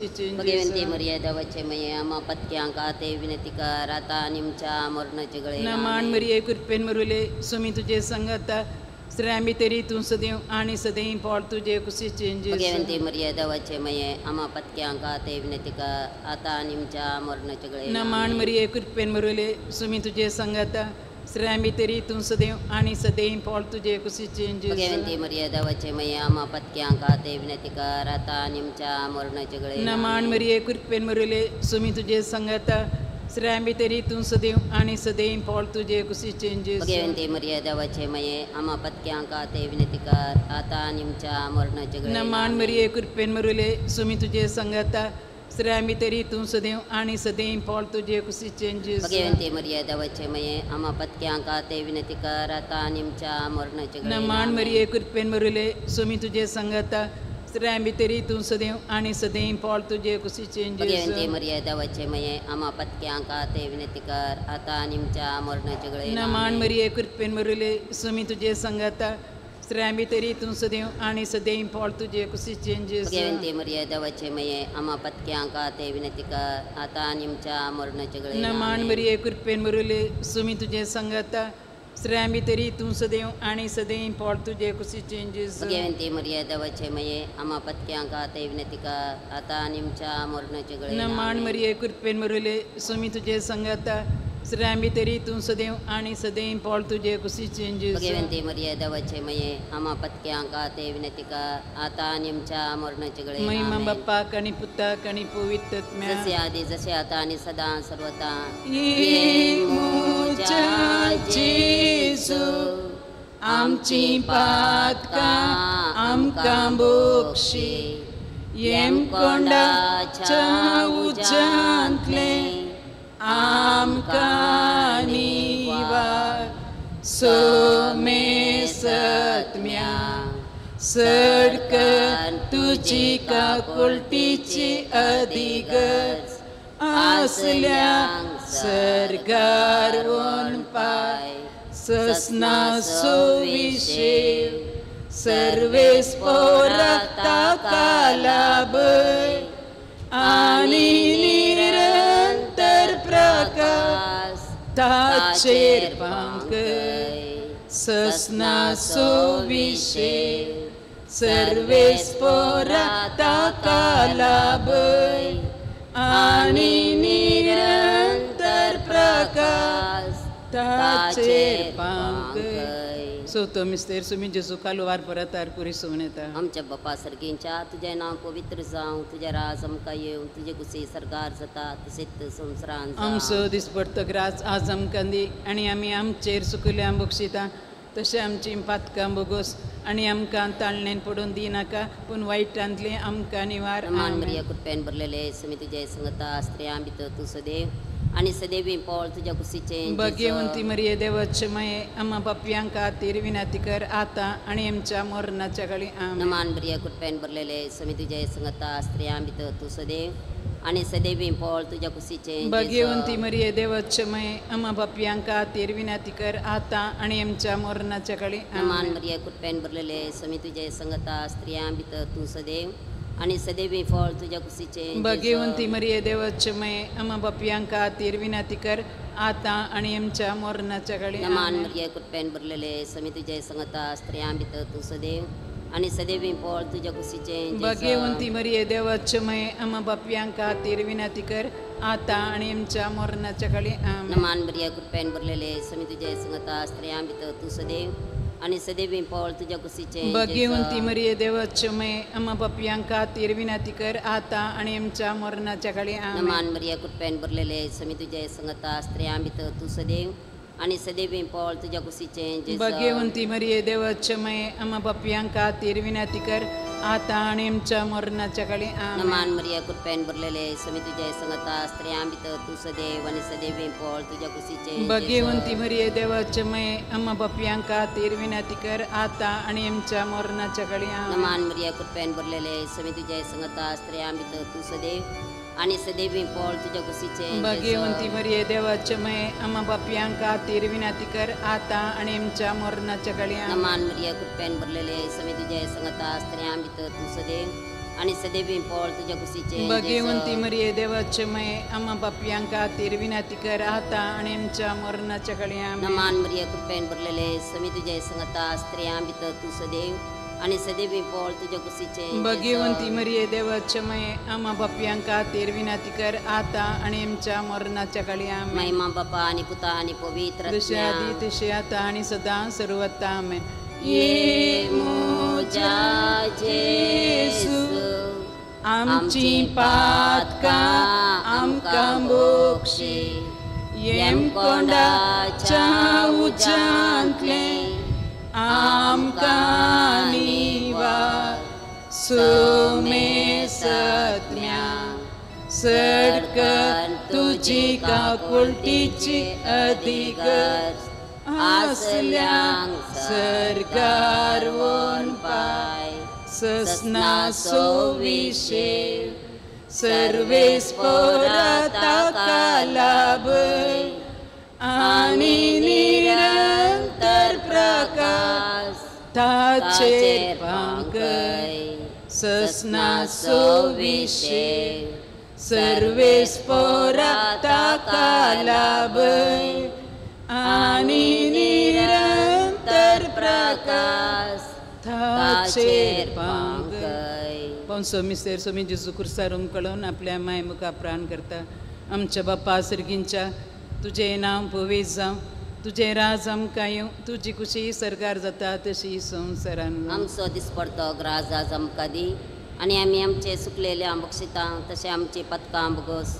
भगवंती मरिया देवाचे मये आम्हा पत्क्यांका ते विनंती कर आता आणि आमच्या मरणाचे वेळेला. नमान मरिये कृपेन मरुले सुमी तुझे संगता स्त्रियां तरी तूं सदैव आणि सदैव पोट तुझे कुशीचे. भगवंती मरिया देवाचे मये आम्हा पत्क्यांका ते विनंती कर आता आणि आमच्या मरणाचे वेळेला. नमान मरिये कृपेन मरुले सुमी तुझे संगता स्त्रियां तरी तूं सदैव आणि सदैव पोट तुझे कुशीचे. भगवंती मरिया देवाचे मये आम्हा पत्क्यांका ते विनंती कर आता आणि आमच्या मरणाचे वेळेला. नमान मरिये कृपेन मरुले सुमी तुझे संगता स्त्रियां तरी तूं सदैव आणि सदैव पोट तुझे कुशीचे. भगवंती मरिया देवाचे मये आम्हा पत्क्यांका ते विनंती कर आता आणि आमच्या मरणाचे वेळेला. नमान मरिये कृपेन मरुले सुमी तुझे संगता स्त्रियां तरी तूं सदैव आणि सदैव पोट तुझे कुशीचे. भगवंती मरिया देवाचे मये आम्हा पत्क्यांका ते विनंती कर आता आणि आमच्या मरणाचे वेळेला. नमान मरिये कृपेन मरुले सुमी तुझे संगता स्त्रियां तरी तूं सदैव आणि सदैव पोट तुझे कुशीचे. भगवंती मरिया देवाचे मये आम्हा पत्क्यांका ते विनंती कर आता आणि आमच्या मरणाचे वेळेला. नमान मरिये कृपेन मरुले सुमी तुझे संगता स्त्रियां तरी तूं सदैव आणि सदैव पोट तुझे कुशीचे. भगवंती मरिया देवाचे मये आम्हा पत्क्यांका ते विनंती कर आता आणि आमच्या मरणाचे वेळेला. नमान मरिये कृपेन मरुले सुमी तुझे संगता स्त्रियां तरी तूं सदैव आणि सदैव पोट तुझे कुशीचे. भगवंती मरिया देवाचे मये आम्हा पत्क्यांका ते विनंती कर आता आणि आमच्या मरणाचे वेळेला. नमान मरिये कृपेन मरुले सुमी तुझे संगता स्त्रियां तरी तूं सदैव आणि सदैव पोट तुझे कुशीचे. भगवंती मरिया देवाचे मये आम्हा पत्क्यांका ते विनंती कर आता आणि आमच्या मरणाचे वेळेला. महिमा बाप्पाक आणि पुताक आणि पवित्र आत्म्याक. जसे आधी जसे आता आणि सदा सर्वता. जेजू आमची पातकां आमकां बोक्षी येमकोंडाच्या उज्यांतलें आमकां निवार सोमे सत्म्या सडकन तुजी काकुळटीची अधिगज आसल्या सर्गार पाय ससना सुविशेव सर्वेस पोरता कालाबय आणि निरंतर प्रकाश ताचेर पांकय ससना सुविशेव सर्वेस पोरता कालाबय आणि निरंतर प्रकाश ताचेर पांकय. सोतो मिस्तेर सुमी जेजू कालवार परतार पुरी सोन येता. आमच्या बापा सर्गींच्या तुझे नाव पवित्र जावं, तुझ्या राज आमकां येवं, तुजे कुशी सरकार जाता तशेंच संवसारांत जावं. आमचो दिसपडतो ग्रास आज आमकां दी आनी आमी आमचेर सुकुल्या बक्षिता तशें आमची पातकां बोगोस आनी आमकां ताळणेन पडून दिनाका पूण वायटांतलें आमकां निवार. मान मरिया कृपेन भरलेले सुमी तुझे संगता स्त्रियां भितर तूं सदैव आणि सदैवी पोळ तुझ्या कुशीचे. भगवंती मरिये देवाचे मये आम्हा पापयांक खातीर विनंती कर आता आणि आमच्या मरणाच्या वेळी. आमेन. नमान मरिया कृपेन भरलेले सुमी तुझे संगता स्त्रियां भितर तूं सदैव आणि सदैवी पोळ तुझ्या कुशीचे. भगवंती मरिये देवाचे मये आम्हा पापयांक खातीर विनंती कर आता आणि आमच्या मरणाच्या वेळी. नमान मरिया कृपेन भरलेले सुमी तुझे संगता स्त्रियां भितर तूं सदैव आणि सदैवी फळ तुझ्या कुशीचे. भगवंती मरिये देवाचे मये आम्हा पापयांक खातीर विनंती कर आता आणि आमच्या मरणाच्या वेळी. नमान मरिया कृपेन भरलेले सुमी तुझे संगता स्त्रियां भितर तूं सदैव आणि सदैवी फळ तुझ्या कुशीचे. भगवंती मरिये देवाचे मये आम्हा पापयांक खातीर विनंती कर आता आणि आमच्या मरणाच्या वेळी. आमेन. नमान मरिया कृपेन भरलेले सुमी तुझे संगता स्त्रियां भितर तूं सदैव आणि सदैवी फळ तुझ्या कुशीचे. भगवंती मरिये देवाचे मये आम्हा पापयांक खातीर विनंती कर आता आणि आमच्या मरणाच्या वेळी. आमेन. नमान मरिया कृपेन भरलेले सुमी तुझे संगता स्त्रियां भितर तूं सदैव आणि सदैवी फळ तुझ्या कुशीचे. भगवंती मरिये देवाचे मये आम्हा पापयांक खातीर विनंती कर आता आणि आमच्या मरणाच्या वेळी. आमेन. नमान मरिया कृपेन भरलेले सुमी तुझे संगता स्त्रियां भितर तूं सदैव आणि सदैवी फळ तुझ्या कुशीचे. भगवंती मरिये देवाचे मये आम्हा पापयांक खातीर विनंती कर आता आणि आमच्या मरणाच्या वेळी. आमेन. नमान मरिया कृपेन भरलेले सुमी तुझे संगता स्त्रियां भितर तूं सदैव आणि सदैवी फळ तुझ्या कुशीचे. भगवंती मरिये देवाचे मये आम्हा पापयांक खातीर विनंती कर आता आणि आमच्या मरणाच्या वेळी. नमान मरिया कृपेन भरलेले सुमी तुझे संगता स्त्रियां भितर तूं सदैव आनी सदैवी पोळ तुज्या कुशीचें भगवंती मरिये देवाचे मये आम्हा पापयां खातीर विनंती कर आता आनी आमच्या मरणाच्या कडेन आमेन. नमान मरिये कृपेन भरलेले समी तुझे संगता स्त्रियां भितर तूं सदैव आनी सदैवी पोळ तुज्या कुशीचें भगवंती मरिये देवाचे मये आम्हा पापयां खातीर विनंती कर आता आनी आमच्या मरणाच्या कडेन आमेन. महिमा बापा आनी पुता आनी पवित्र जशे आदी तशे आता आनी सदां सर्वता आमेन. ये म्हज्या जेजू आमची पातकां आमकां बोक्षी येमकोंडाच्या उज्यांतलें आमकां निवार सुमे सत्म्या सडकन तुजी काकुळटीची अधिकार आसल्यांक सरकार वोन पाय ससनासो विशेव सर्वेस पोरा लाभ आनी निरंतर प्रकाश ताचेर पांकय ससनासो विशेव सर्वेस पोरा लाभ आनी निरंतर प्रकाश ताचेर पांकय. पंसो मिसेर सोमी जेजू खुर्सार उमकळून आपल्या माय मुखार प्राण करता. आमच्या बापा सर्गींच्या तुजें नांव पवित्र जावं, तुजें राज आमकां येवं, तुजी खुशी सरकार जाता तशी संवसारान. आमचो दिसपडतो ग्रास आज आमकां दी आनी आमी आमचे सुकलेले बक्षिता तशें आमची पदकां बोगस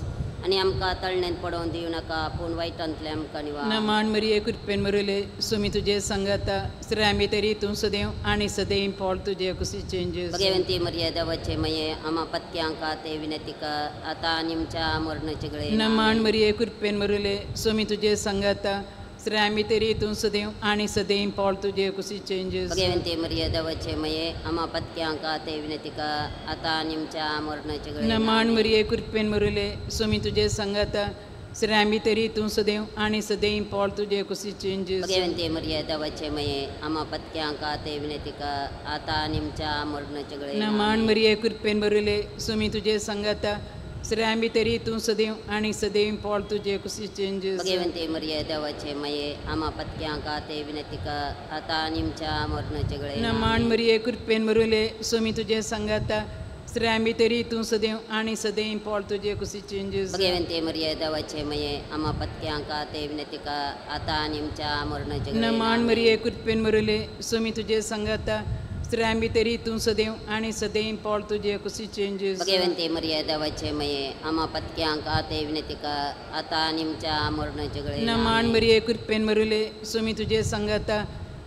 आनी आमकां तळणेंत पडोवन दिवं नाका पूण वायटांतलें आमकां निवार. नमान मरिये कृपेन मरुले सुमी तुजे संगता स्त्रियां तरी तूं सदैव आनी सदैव पोळ तुजे कुशीचें जेजू. भगवंती मरिये देवाचे मये आमा पत्यांक ते विनंती कर आता आनी आमच्या मरणाचे वेळेर. नमान मरिये कृपेन मरुले सुमी तुजे संगता स्त्रियां तरी तूं सदैव आनी सदैव पोळ तुजे कुशीचें जेजू. भगवंती मरिये देवाचे मये आमा पत्यांक ते विनंती कर आता आनी आमच्या मरणाचे वेळेर. नमान मरिये कृपेन मरुले सुमी तुजे संगता स्त्रियां तरी तूं सदैव आनी सदैव पोळ तुजे कुशीचें जेजू. भगवंती मरिये देवाचे मये आमा पत्यांक ते विनंती कर आता आनी आमच्या मरणाचे वेळेर. नमान मरिये कृपेन मरुले सुमी तुजे संगता स्त्रियां तरी तूं सदैव आनी सदैव पोळ तुजे कुशीचें जेजू. भगवंती मरिये देवाचे मये आमा पत्यांक ते विनंती कर आता आनी आमच्या मरणाचे वेळेर. नमान मरिये कृपेन मरुले सुमी तुजे संगता स्त्रियां तरी तूं सदैव आनी सदैव पोळ तुजे कुशीचें जेजू. भगवंती मरिये देवाचे मये आमा पत्यांक ते विनंती कर आता आनी आमच्या मरणाचे वेळेर. नमान मरिये कृपेन मरुले सुमी तुजे संगता स्त्रियां तरी तूं सदैव आनी सदैव पोळ तुजे कुशीचें जेजू. भगवंती मरिये देवाचे मये आमा पत्यांक ते विनंती कर आता आनी आमच्या मरणाचे वेळेर. नमान मरिये कृपेन मरुले सुमी तुजे संगता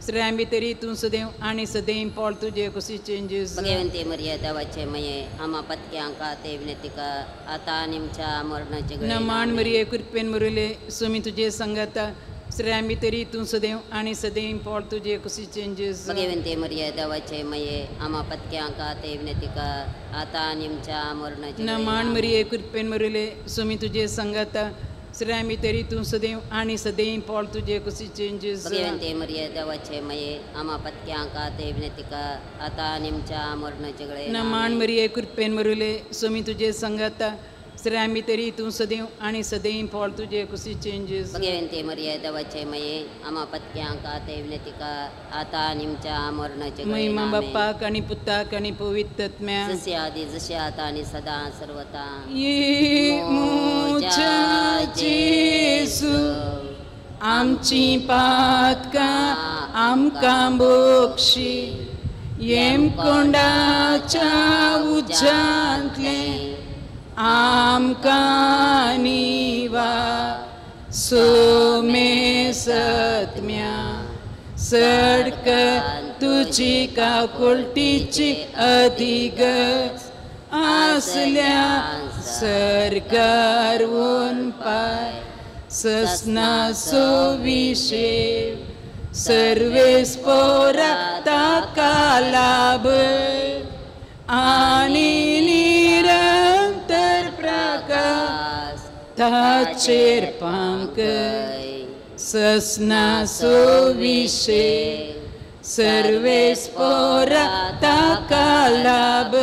स्त्रियां तरी तूं सदैव आनी सदैव पोळ तुजे कुशीचें जेजू. भगवंती मरिये देवाचे मये आमा पत्यांक ते विनंती कर आता आनी आमच्या मरणाचे वेळेर. नमान मरिये कृपेन मरुले सुमी तुजे संगता स्त्रियां तरी तूं सदैव आनी सदैव पोळ तुजे कुशीचें जेजू. भगवंती मरिये देवाचे मये आमा पत्यांक ते विनंती कर आता आनी आमच्या मरणाचे वेळेर. नमान मरिये कृपेन मरुले सुमी तुजे संगता स्त्रियां तरी तूं सदैव आनी सदैव पोळ तुजे कुशीचें जेजू. भगवंती मरिये देवाचे मये आमा पत्यांक ते विनंती कर आता आनी आमच्या मरणाचे वेळेर. नमान मरिये कृपेन मरुले सुमी तुजे संगता स्त्रियां तरी तूं सदैव आनी सदैव पोळ तुजे कुशीचें जेजू. भगवंती मरिये देवाचे मये आमा पत्यांक ते विनंती कर आता आनी आमच्या मरणाचे वेळेर. महिमा बापाक आनी पुताक आनी पवित्र आत्म्याक जसे आदी जसे आता आनी सदा सर्वता. ये म्हज्या जेजू आमची पातकां आमकां बोक्षी येमकोंडाच्या उज्यांतलें आमकां निवार सोमे सत्म्या सडक तुजी काकुळटीची अधिगत आसल्या सरकार वोन पाय ससनासो विशेव सर्वेस पोरा ताका लाभ आनी निरंतर प्रकाश ताचेर पांकय ससनासो विशेव सर्वेस पोरा ताका लाभ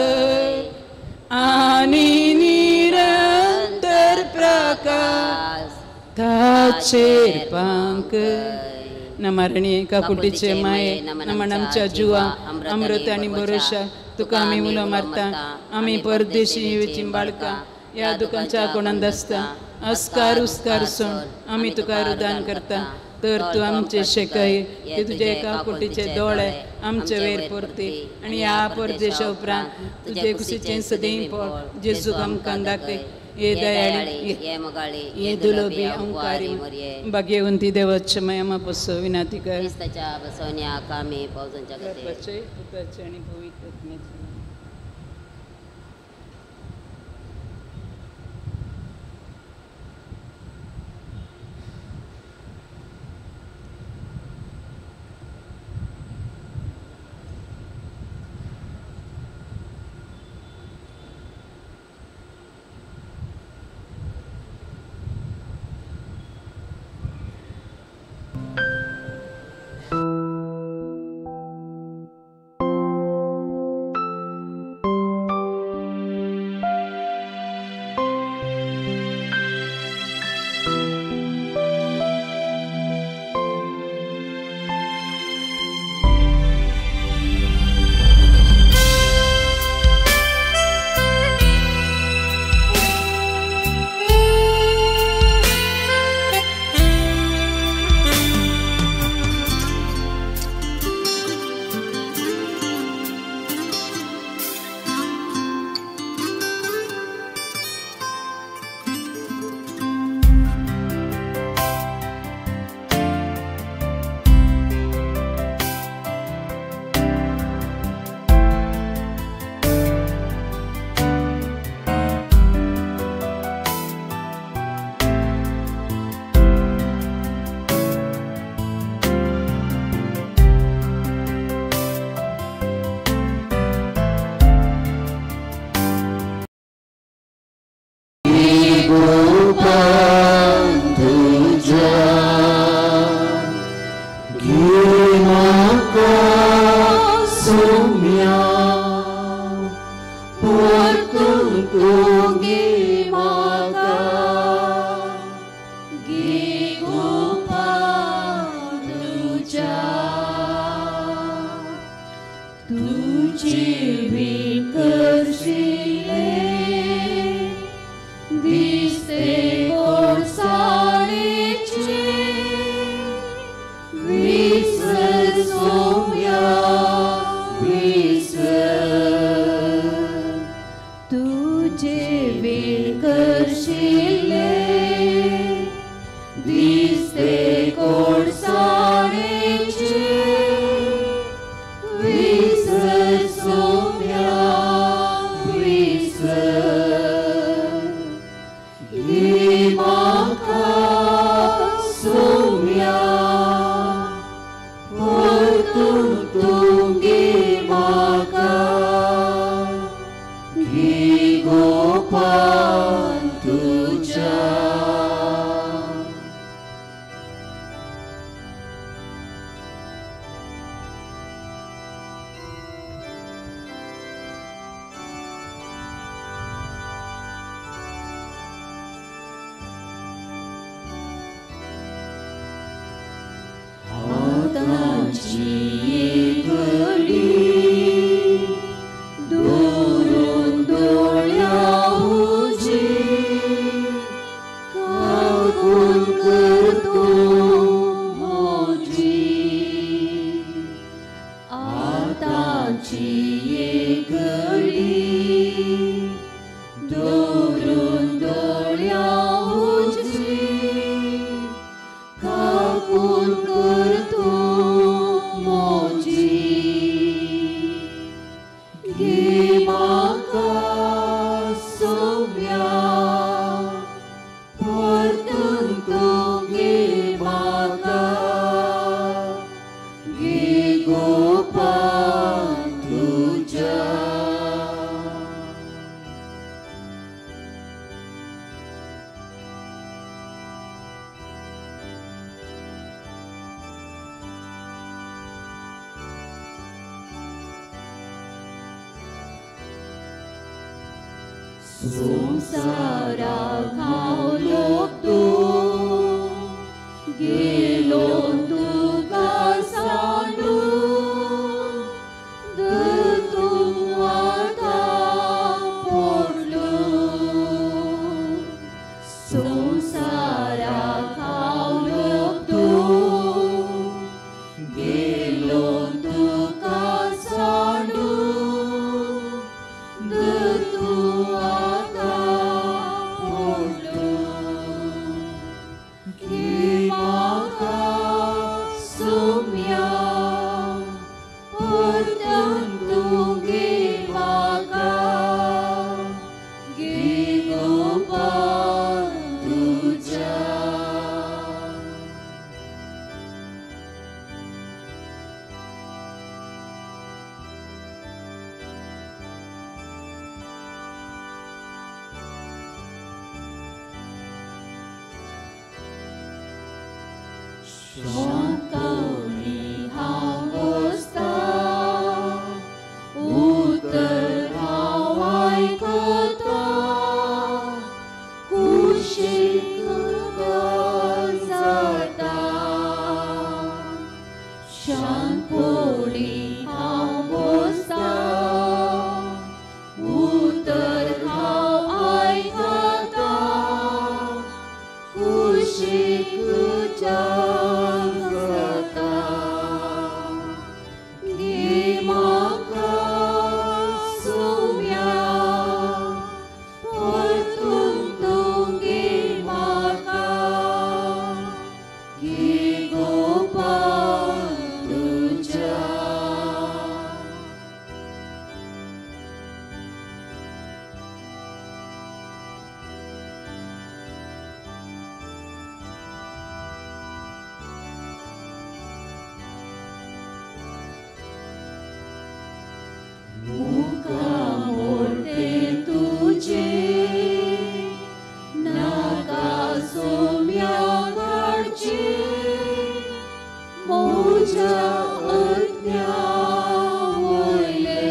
आनी निरंतर प्रकाश ताचेर पांकय. नमरणी काकुटीचे माये, नमन आमच्या जुवा अमृत आनी भरोशा, तुका आमी उलो मारता. आमी परदेशी येवची बाळका ह्या दुकांच्या कोणांत आसता अस्कार उस्कार सोण आमी तुका रुदान करता. तर तूं आमचे शेकय की तुजे काकुटीचे दोळे आमचे वयर परती आनी ह्या परदेशा उपरांत तुजे कुशीचें सदैव पळ जेजूक आमकां दाखय. ये दयाळी ये दुलोबी ओंकारी भाग्यवंती देवाचे माया पसो विनाती कर. पुताचे आनी पवित्र आत्म्याचे. संवसाराक हांव लोटून गेलो तुका सांडून तूं आतां पडलो संवसाराक हांव लोटून गेलो तुका सांडून तूं आतां पडलो घे म्हाका सोम्या परतून तूं घे म्हाका घे गोपाल तुज्या. शांतवणी हांव बसतां उतर हांव आयकतां कुशीक जाता शांतपणी हांव बसतां उतर हांव आयकतां कुशीक जाता घे म्हाका सोम्या परतून तूं घे म्हाका घे गोपाल तुज्या. मुखामोडते तुजे नाका सोम्या काडचे म्हज्या अज्ञा वयले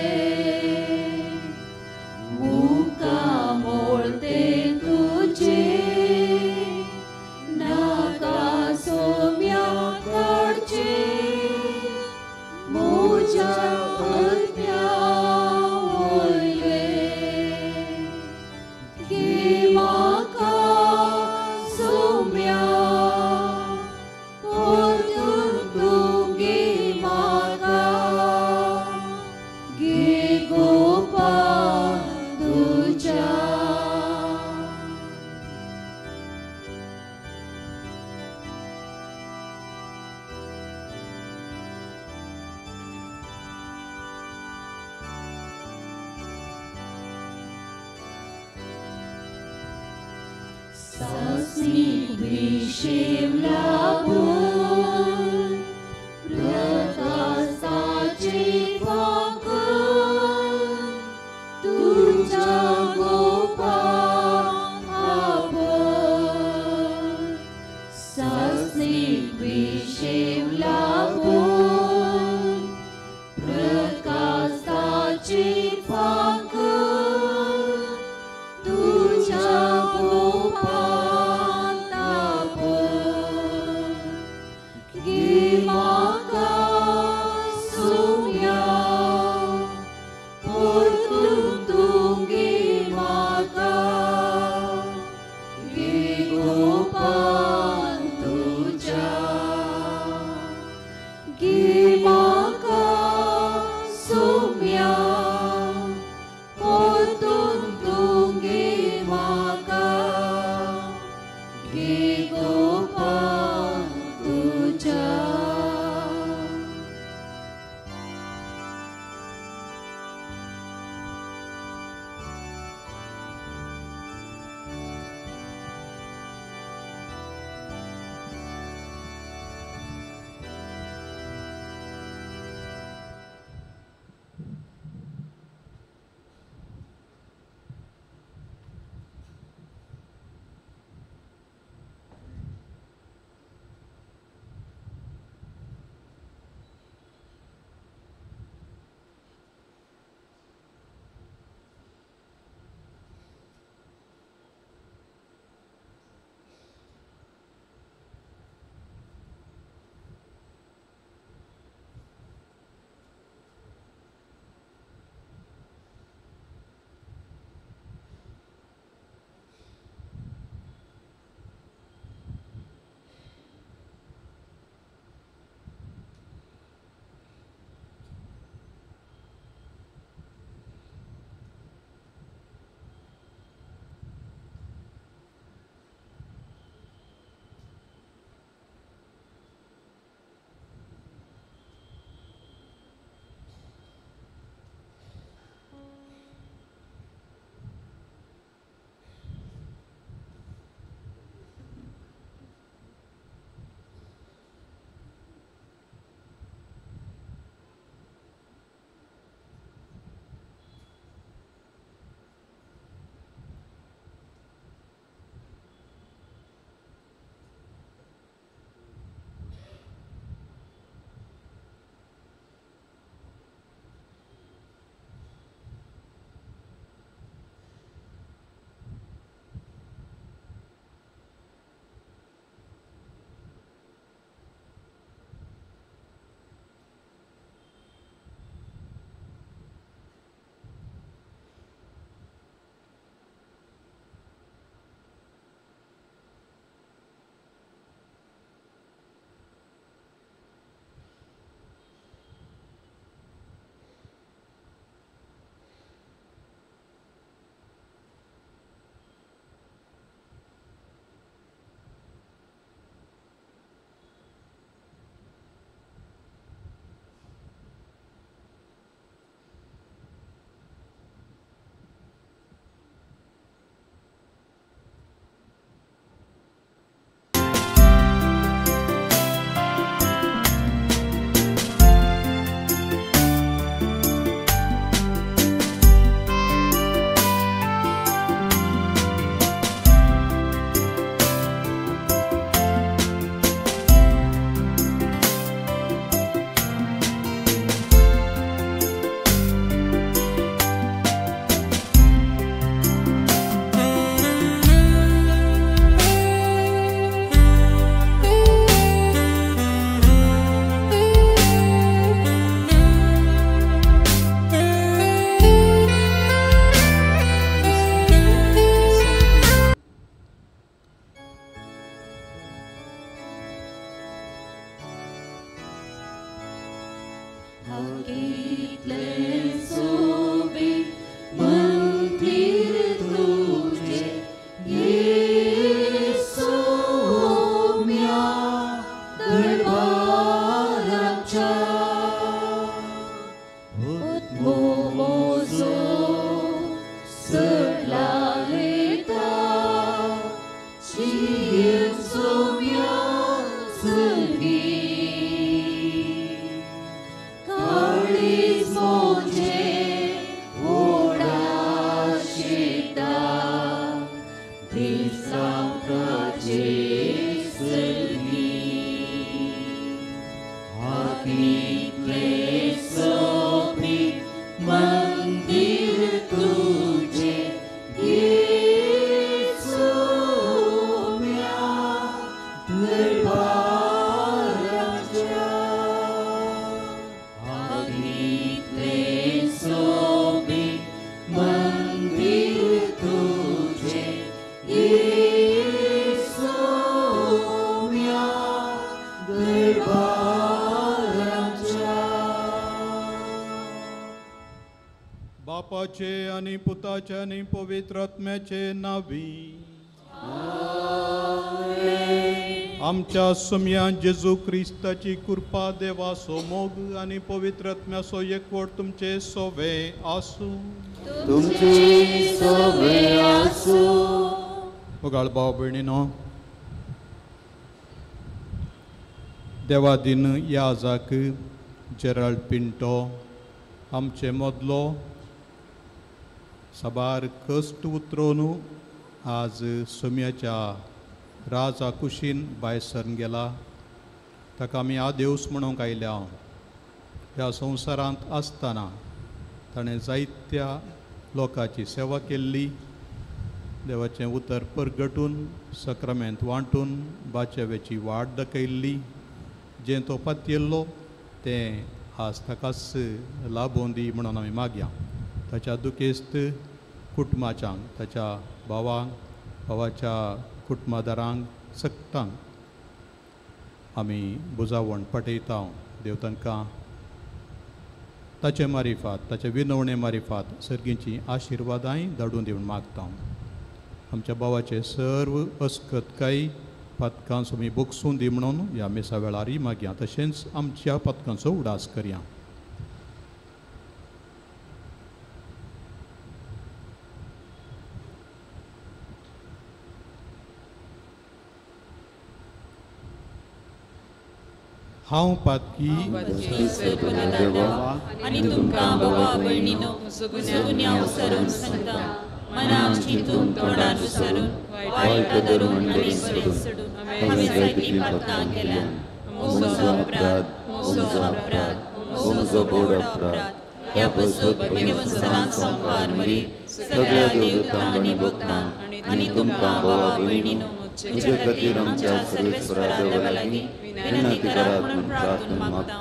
मुखामोडते तुजे नाका सोम्या काडचे म्हज्या अज्ञा वयले घे म्हाका सोम्या परतून तूं घे म्हाका घे गोपाल तुज्या. सासनी विशेव लाभून प्रकाशाचे फांकन तुज्या गोपाक आपण सासनी विशेव लाभून प्रकाशाचे फांकन तुज्या गोपाक आपण. घे सोम्या दरबाराच्या. बापाचे आनी पुताचे आनी पवित्र आत्म्याचे नांवी आमच्या सोम्या जेजू क्रिस्ताची कृपा, देवाचो मोग आनी पवित्र आत्म्याचो एकवट तुमचे सोवे आसूं. तुमचे सोवे आसूं. मोगाळ भाव भयणीनो, देवा दिन याजाक जेराल्ड पिंटो आमचे मदलो साबार कश्ट उतरोवन आज सोम्याच्या राजा कुशीन भायर सरून गेला. ताका आमी आदेवस म्हणूंक आयल्या. ह्या संवसारांत आसतना ताणें जायत्या लोकांची सेवा केल्ली. देवाचें उतर परगटून सक्रमेंत वांटून बाचेवेची वाट दाखयल्ली. जें तो पातयेल्लो तें आज ताकाच लाभोवन दी म्हणून आमी मागया. ताच्या दुखेस्त कुटुंबाच्यांक, ताच्या भावांक, भावाच्या कुटुंबादारांक, सगटांक आमी बुजावण पटयता. देव तांकां ताचे मारिफात, ताचे विनवणे मारिफात सर्गींची आशिर्वादांय धाडून दिवन मागता. आमच्या भावाचे सर्व अस्कतकाय पातकांचो आमी बोगसून दी म्हणून ह्या मिसा वेळारय मागया. तशेंच आमच्या पातकांचो उडास करया. हांव पातकी आनी तुमकां भावा भयणीनो गुन्यांव सरून सांगता, मनाक चिंतून तोंडान सरून वायट धरून आनी बरें सोडून हांवें जायतीं पातकां केल्यात. म्हजो अपराध, म्हजो अपराध, म्हजो व्हड अपराध. ह्या पसत भगवंत संपार मरी सगळ्या देवतांक आनी भक्तांक आनी तुमकां भावा भयणीनो तुजे खातीर आमच्या सर्वेस्परा देवा लागीं विनंती करात म्हूण प्रार्थना मागता.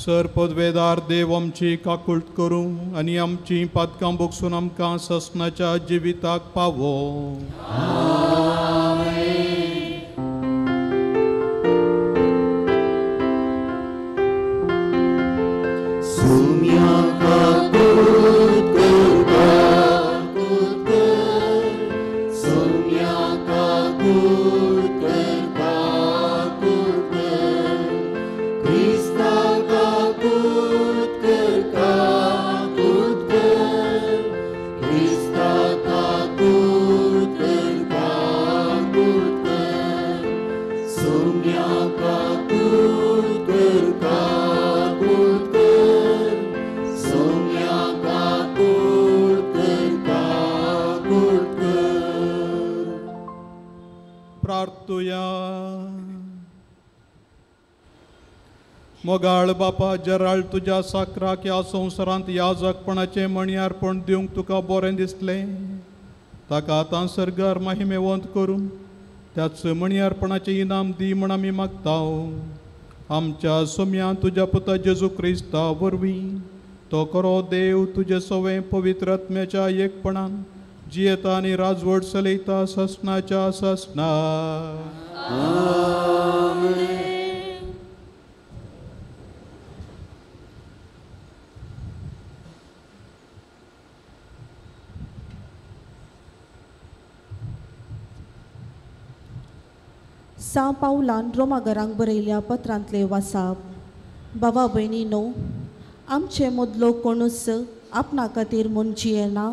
सर पदवेदार देव आमची काकूळट करूं आनी आमची पातकां बोगसून आमकां ससनाच्या जिविताक पावो. मोगाळ बापा जराळ तुज्या साकराक ह्या संवसारांत याजकपणाचें मणयार्पण दिवंक तुका बरें दिसलें. ताका आतां सर्गार माहिमेवंत करून त्याच मणयार्पणाचें इनाम दी म्हण आमी मागता. आमच्या सोम्या तुज्या पुता जेजू क्रिस्ता वरवीं तो खरो देव तुजे सवें पवित्र आत्म्याच्या एकपणान जियेता आनी राजवट चलयता ससनाच्या ससना. सां पावलान रोमागरांक बरयल्या पत्रांतले वासाप. बाबा भयणीनो, आमचे मदलो कोणूच आपणा खातीर म्हूण जियेना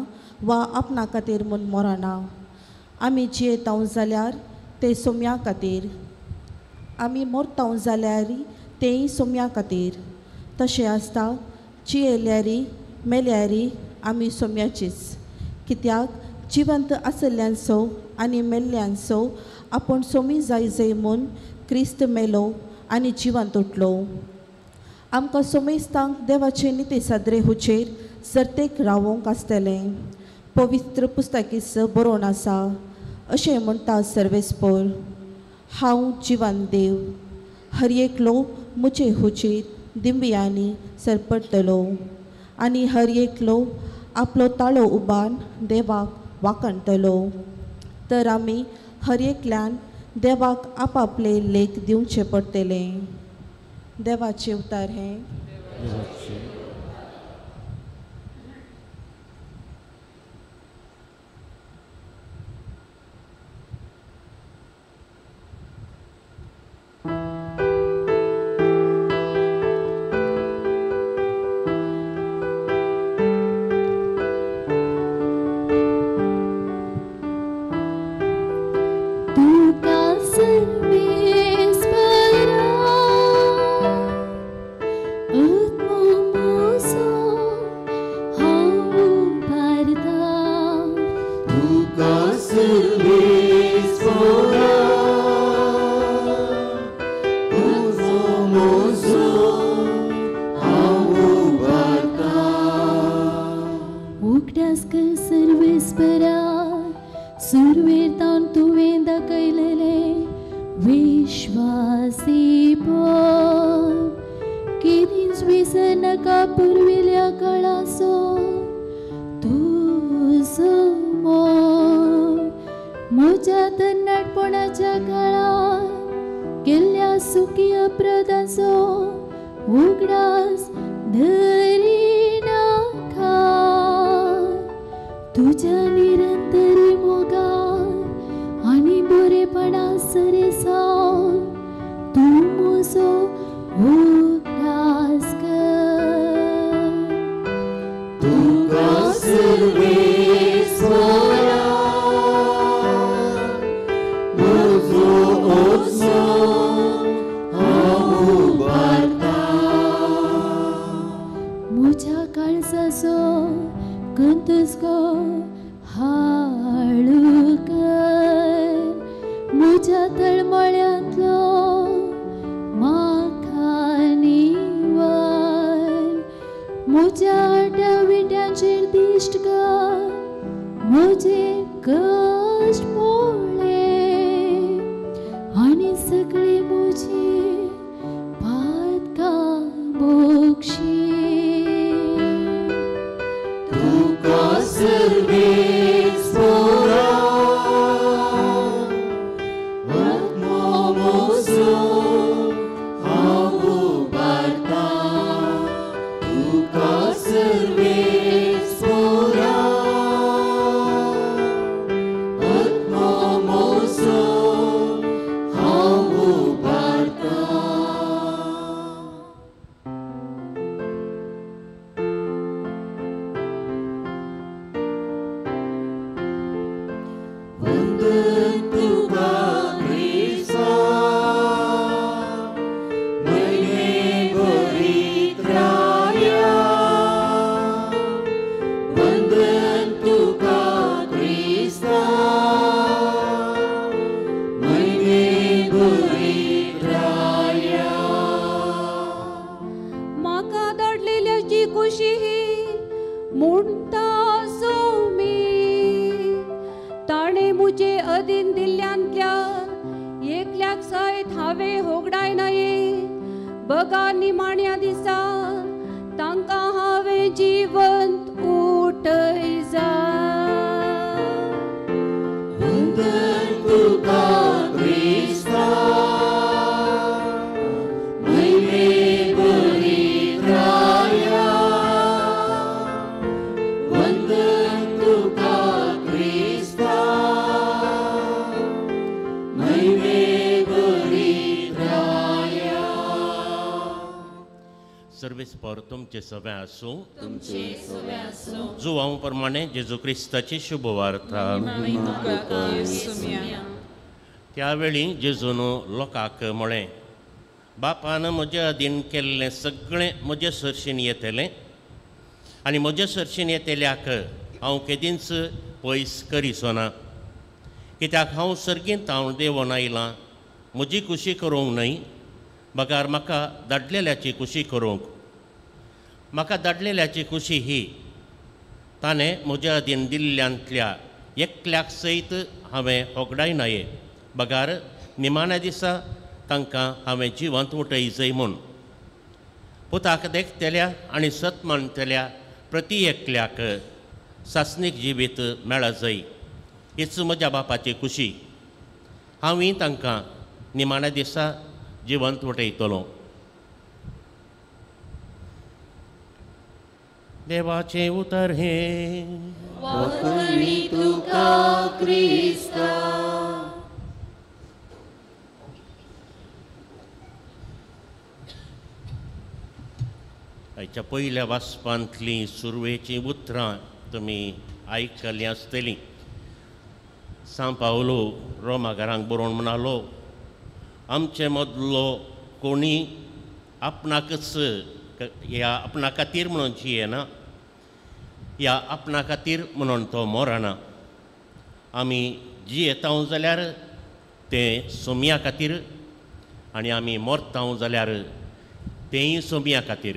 वा आपणा खातीर म्हूण मरना. आमी जियेताव जाल्यार ते सोम्या खातीर, आमी मरताव जाल्यार तेय सोम्या खातीर. तशें आसता जियेल्यारी मेल्यारी आमी सोम्याचीच. कित्याक जिवंत आसल्ल्यांचो आनी मेल्ल्यांचो आपूण सोमी जाय जाय म्हूण क्रिस्त मेलो आनी जिवंत उठलो. आमकां सोमेस्तांक देवाचे निती सादरे हुचेर सर्तेक रावोंक आसतलें. पवित्र पुस्तकीस बरोवन आसा अशें म्हणटा सर्वेस्पोर, हांव जिवन देव, हर एकलो म्हजे हुचेर दिंबियांनी सरपडटलो आनी हर एकलो आपलो ताळो उबान देवाक वाखणटलो. तर आमी हर एकल्यान देवाक आपापले लेख दिवचे पडटले. देवाचे उतार हें. जुवांव प्रमाणे जेजू क्रिस्ताची शुभवार्ता. त्यावेळी जेजून लोकांक म्हळें, बापान म्हज्या अधीन केल्लें सगळें म्हजे सरशीन येतलें आनी म्हजे सरशीन येतल्याक हांव केदींच पयस करिचो ना, कित्याक हांव सर्गींत हांव देंवोन आयलां म्हजी खुशी करूंक न्हय, बगार म्हाका धाडलेल्याची खुशी करूंक. म्हाका धाडलेल्याची खुशी ही ताणें म्हज्या अधीन दिल्ल्यांतल्या एकल्याक सयत हांवें होगडायनाये, बगार निमाण्या दिसा तांकां हांवें जिवंत उठयजय म्हूण. पुताक देखतल्या आनी सत मानतल्या प्रती एकल्याक सासणीक जिवीत मेळजय हीच म्हज्या बापाची खुशी. हांवूय तांकां निमाण्या दिसा जिवंत वटयतलो. देवाचें उतर हें. तुका क्रिस्ता. आयच्या पयल्या वाचपांतलीं सुरवेचीं उतरां तुमी आयकलीं आसतलीं. सांव पावलो रोमा घरांक बरोवन म्हणालो, आमचे मदलो कोणी आपणाकच ह्या आपणा खातीर म्हणून जियेना, ह्या आपणा खातीर म्हणून तो मरना. आमी जियेता जाल्यार तें सोमया खातीर आनी आमी मरता जाल्यार तेंय सोमया खातीर.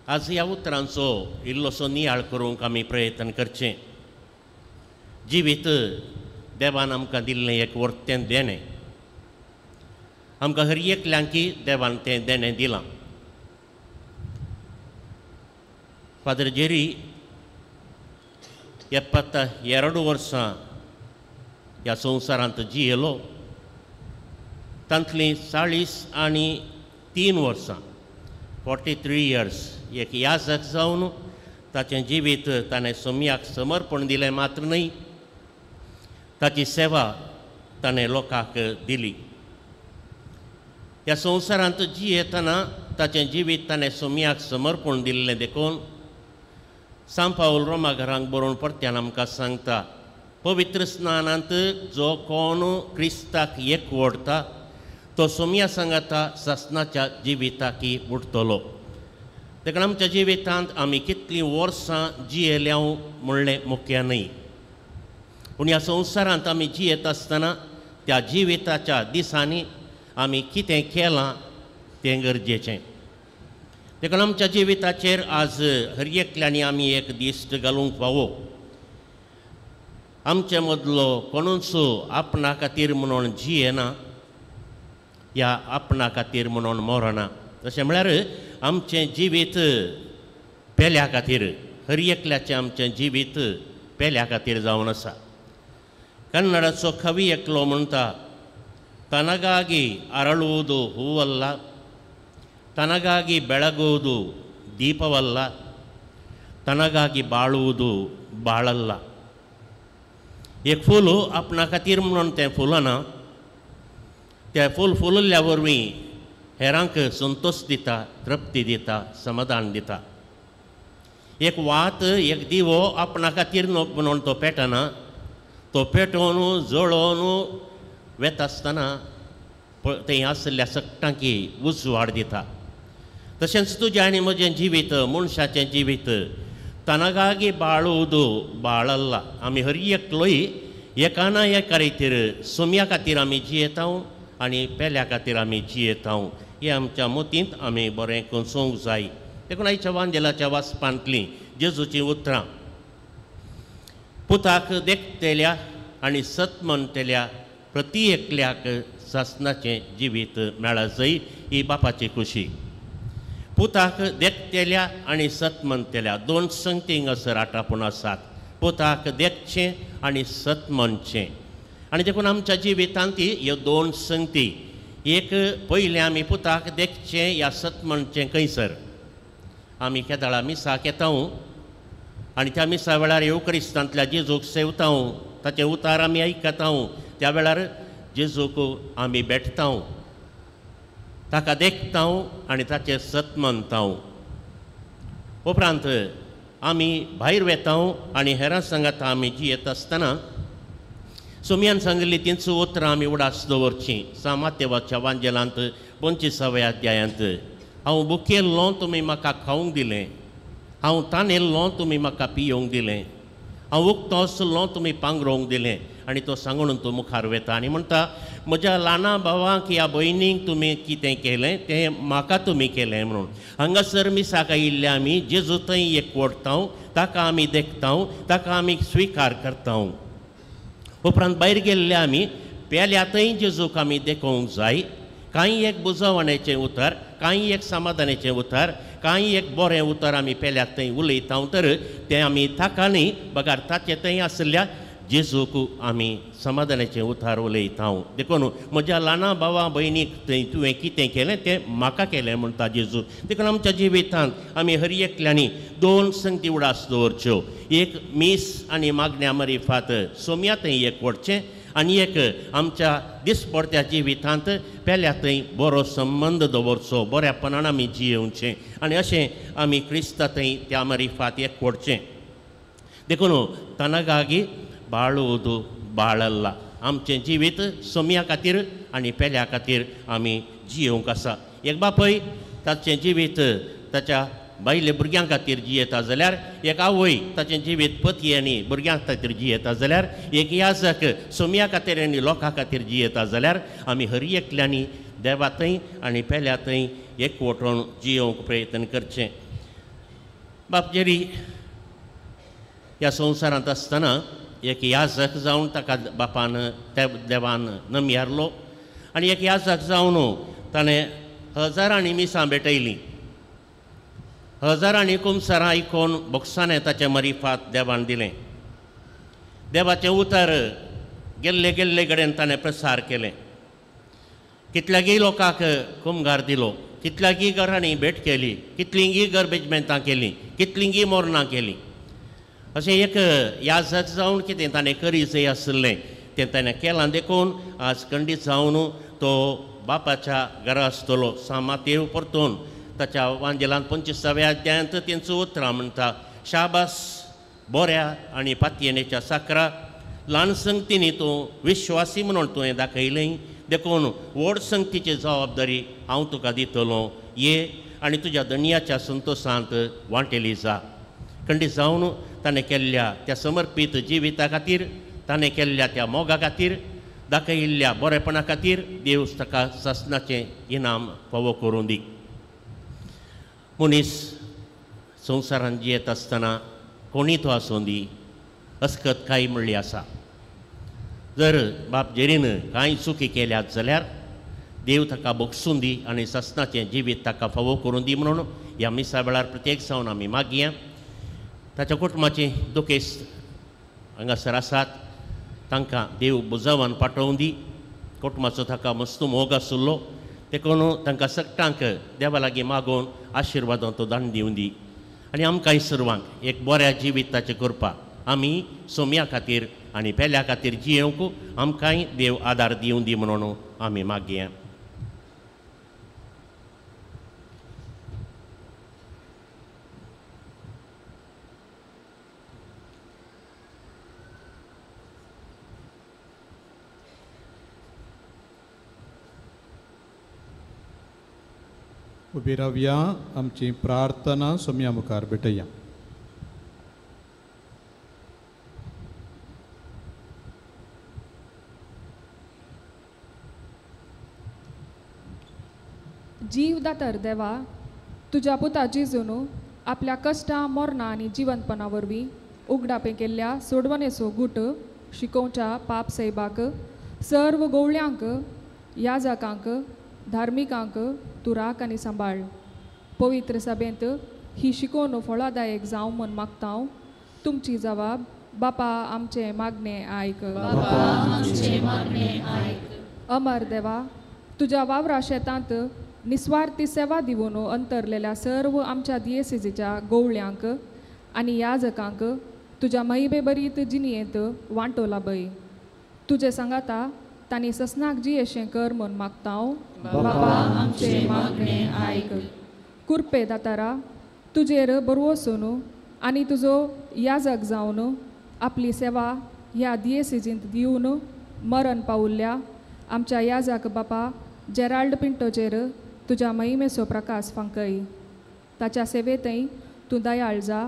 आज ह्या उतरांचो इल्लोसो नियाळ करूंक आमी प्रयत्न करचें. जिवीत देवान आमकां दिल्लें एक वर्तें देणें. आमकां हर एकल्यांकी देवान तें देणें दिलां. फादर जेरी 72 वर्सां ह्या संवसारांत जियेलो. तांतलीं 43 वर्सां, 43 इयर्स एक याजक जावन ताचें जिवीत ताणें सोमयाक समर्पण दिलें मात्र न्हय, ताची सेवा ताणें लोकांक दिली. ह्या संवसारांत जियेतना ताचें जिवीत ताणें सोमयाक समर्पण दिल्लें देखून सांव पावल रोमा घरांक बरोवन परत्यान आमकां सांगता, पवित्र स्नानांत जो कोण क्रिस्ताक एकवटता तो सोमया सांगाता सासनाच्या जिविताकी उठतलो. देखून आमच्या जिवितांत आमी कितलीं वर्सां जियेल्या म्हणलें मुख्य न्हय, पूण ह्या संवसारांत आमी जियेत आसतना त्या जिविताच्या दिसांनी आमी कितें केलां तें गरजेचें. देखून आमच्या जिविताचेर आज हर एकल्यांनी आमी एक दिश्ट घालूंक फावो. आमचे मदलो कोणूच आपणा खातीर म्हणून जियेना ह्या आपणा खातीर म्हणून मरना. तशें म्हळ्यार आमचें जिवीत पेल्या खातीर, हर एकल्याचें आमचें जिवीत पेल्या खातीर जावन आसा. कन्नडाचो कवी एकलो म्हणटा, ತನಗಾಗಿ ಅರಳುವುದು ಹೂವಲ್ಲ, ತನಗಾಗಿ ಬೆಳಗುವುದು ದೀಪವಲ್ಲ, ತನಗಾಗಿ ಬಾಳುವುದು ಬಾಳಲ್ಲ. एक फूल आपणा खातीर म्हणून तें फुलना, तें फूल फुलिल्ल्या वरवीं हेरांक संतोश दिता, तृप्ती दिता, समाधान दिता. एक वात, एक दिवो आपणा खातीर म्हणून तो पेटना, तो पेटोवन जळोवन वेता आसतना थंय आशिल्ल्या सगटांकी उजवाड दिता. तशेंच तुजें आनी म्हजें जिवीत, मनशाचें जिवीत तनगागी बाळूदू बाळल्ला. आमी हर एकलोय एका ना एका रितीर सोम्या खातीर आमी जियेता आनी पेल्या खातीर आमी जियेता. हें आमच्या मतींत आमी बरें कोसोवंक जाय. देखून आयच्या वांजेलाच्या वाचपांतलीं जेजूचीं उतरां, पुताक देखतल्या आनी सत म्हणटल्या प्रती एकल्याक सासनाचें जिवीत मेळजय ही बापाची खुशी. पुताक देखतल्या आनी सत म्हणटल्या दोन संगती हांगासर आटापून आसात. पुताक देखचें आनी सत म्हणचें. आनी देखून आमच्या जिवितांत ह्यो दोन संगती, एक पयलें आमी पुताक देखचें या सत म्हणचें. खंयसर आमी केदाळा मिसाक येता आनी त्या मिसा वेळार येवक्रिस्तांतल्या जेजूक सेवता, ताचें उतार आमी आयकता, त्या वेळार जेजूक आमी भेटता, ताका देखता आनी ताचें सत मानता. उपरांत आमी भायर वेता आनी हेरां सांगाता आमी जियेत आसतना सोमयान सांगिल्ली तींच उतरां आमी उडास दवरचीं. सांव मातेवाच्या वांजेलांत 25व्या अध्यायांत, हांव भुकेल्लो तुमी म्हाका खावंक दिलें, हांव तानेल्लो तुमी म्हाका पियोवंक दिलें, हांव उक्तो आसलो तुमी पांगरोवंक दिलें. आनी तो सांगून तो मुखार वेता आनी म्हणटा, म्हज्या ल्हाना भावांक ह्या भयणींक तुमी कितें केलें तें म्हाका तुमी केलें म्हणून. हांगासर मिसाक आयिल्ले आमी जेजू थंय एकवटता, ताका आमी देखता, ताका आमी स्विकार करता. उपरांत भायर गेल्ले आमी पेल्या थंय जेजूक आमी देखोवंक जाय. कांय एक बुजवणेचें उतर, कांय एक समाधानाचें उतर, कांय एक बरें उतर आमी पेल्याक थंय उलयता तर तें आमी ताका न्ही बगार ताचें थंय आशिल्ल्या जेजूक आमी समाधानाचें उतार उलयता. देखून म्हज्या ल्हाना भावा भयणीक थंय तुवें कितें केलें तें म्हाका केलें म्हणटा जेजू. देखून आमच्या जिवितांत आमी हर एकल्यांनी दोन संगती उडास दवरच्यो, एक मीस आनी मागण्या मरिफात सोम्या थंय एक वडचें आनी एक आमच्या दिसपडत्या जिवितांत पेल्या थंय बरो संबंद दवरचो, बऱ्यापणान आमी जियेवचें आनी अशें आमी क्रिस्ता थंय त्या मरिफात एक वडचें. देखून तनगागी बाळूद बाळल्ला आमचें जिवीत सोम्या खातीर आनी पेल्या खातीर आमी जियेवंक आसा. एक बापय ताचें जिवीत ताच्या बायले भुरग्यां खातीर जियेता जाल्यार, एक आवय ताचें जिवीत पती आनी भुरग्यां खातीर जियेता जाल्यार, एक याजक सोम्या खातीर आनी लोकां खातीर जियेता जाल्यार आमी हर एकल्यांनी देवा थंय आनी पेल्या थंय एकवटून जियेवंक प्रयत्न करचें. बाप जेरी ह्या संवसारांत आसतना एक याजक जावन ताका बापान देवान नमयारलो आनी एक याजक जावन ताणें हजारांनी मिसां भेटयलीं, हजारांनी कुमसारां आयकून बोक्साणें ताचें मरिफात देवान दिलें. देवाचें उतर गेल्ले गेल्ले कडेन ताणें प्रसार केलें, कितल्यागी लोकांक कुमगार दिलो, कितल्यागी घरांनी भेट केली, कितलींगी गरबेजमेंतां केलीं, कितलींगी मोरणां केलीं. अशें एक याजक जावन कितें ताणें करी जाय आशिल्लें तें ताणें केलां. देखून आज खंडीत जावन तो बापाच्या घरा आसतलो. सामातेव परतून ताच्या वांजेलांत 25व्या अध्यायांत तेंचो उतरां म्हणटा, शाबास बऱ्या आनी पातयेनेच्या साकरा, ल्हान संगतींनी तूं विश्वासी म्हणून तुवें दाखयलें, देखून व्हड संगतीची जबाबदारी हांव तुका दितलो, ये आनी तुज्या धनयाच्या संतोशांत वांटेली जा. खंडीत जावन ताणें केल्ल्या त्या समर्पीत जिविता खातीर, ताणें केल्ल्या त्या मोगा खातीर, दाखयिल्ल्या बरेपणा खातीर देव ताका सासणाचें इनाम फावो करूं दी. मनीस संवसारांत जियेत आसतना कोणी तो आसूं दी अस्कत कांय म्हणली आसा. जर बाप जेरीन कांय चुकी केल्यात जाल्यार देव ताका बगसून दी आनी सासणाचें जिवीत ताका फावो करूं दी म्हणून ह्या मिसा वेळार प्रत्येक जावन आमी मागया. ताच्या कुटुंबाचे दुखेस्त हांगासर आसात, तांकां देव बुजावान पाठोवन दी. कुटुंबाचो ताका मस्त मोग आशिल्लो देखून तांकां सगटांक देवा लागीं मागून आशिर्वादान तो दान दिवन दी आनी आमकांय सर्वांक एक बऱ्या जिविताचें करपाक आमी सोम्या खातीर आनी पेल्या खातीर जियेवंक आमकांय देव आदार दिवन दी म्हणून आमी मागया. उबी रावया, आमची प्रार्थना सोम्या मुखार भेटया. जीव दातर देवा, तुज्या पुता जेजून आपल्या कश्टां मरणां आनी जिवंतपणा वरवीं उगडापें केल्ल्या सोडवणेचो गूट शिकोवच्या पाप सैबाक, सर्व गोवळ्यांक, याजकांक, धार्मिकांक तूं राख आनी सांबाळ. पवित्र सभेंत ही शिकोवन फळादायक जावं म्हूण मागता हांव. तुमची जबाब बापा आमचें मागणें आयक. अमर देवा, तुज्या वावरा शेतांत निस्वार्थी सेवा दिवन अंतरलेल्या सर्व आमच्या दियेसेजीच्या गोवळ्यांक आनी याजकांक तुज्या महिमे बरीत जिणयेंत वांटो लाबय. तुजें सांगाता तांणी ससनाक जियेशें कर म्हूण मागता हांव. बापा आमचें मागणें आयक. कुरपे दातारा, तुजेर बरवसून आनी तुजो याजक जावन आपली सेवा ह्या दियेसेजींत दिवन मरण पावुल्ल्या आमच्या याजक बापा जेराल्ड पिंटोचेर तुज्या महिमेचो प्रकाश फांकय. ताच्या सेवेंतय तूं दयाळ जा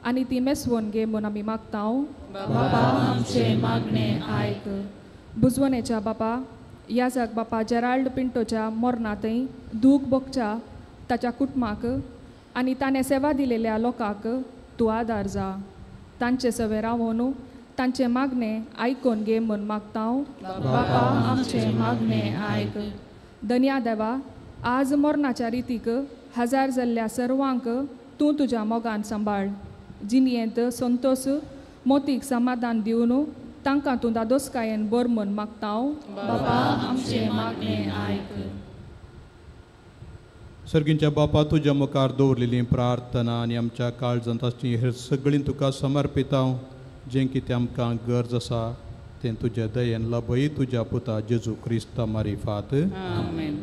आनी ती मेसवोन घे म्हूण आमी मागता हांव. बापा आमचें मागणें आयक. बुजवणेच्या बापा याजक बापा जेराल्ड पिंटोच्या मरणांतय दूख भोगच्या ताच्या कुटुंबाक आनी ताणें सेवा दिलेल्या लोकांक तूं आदार जा. तांचे सवे रावोन तांचें मागणें आयकून घे म्हूण मागता हांव. बापा आमचें मागणें आयक. दनया देवा, आज मरणाच्या रितीक हजार जाल्ल्या सर्वांक तूं तुज्या मोगान सांबाळ. जिणयेंत संतोस मोतीक समाधान दिवन तांकां तूं दादोसकायेन बर म्हूण मागता. बाबा आमचें मागणें आयक. सर्गींच्या बापा, तुज्या मुखार दवरलेली प्रार्थना आनी आमच्या काळजांत आसची हेर सगळीं तुका समर्पिता. जें कितें आमकां गरज आसा तें तुज्या दयेन लभय तुज्या पुता जेजू क्रिस्ता मारिफात. आमेन.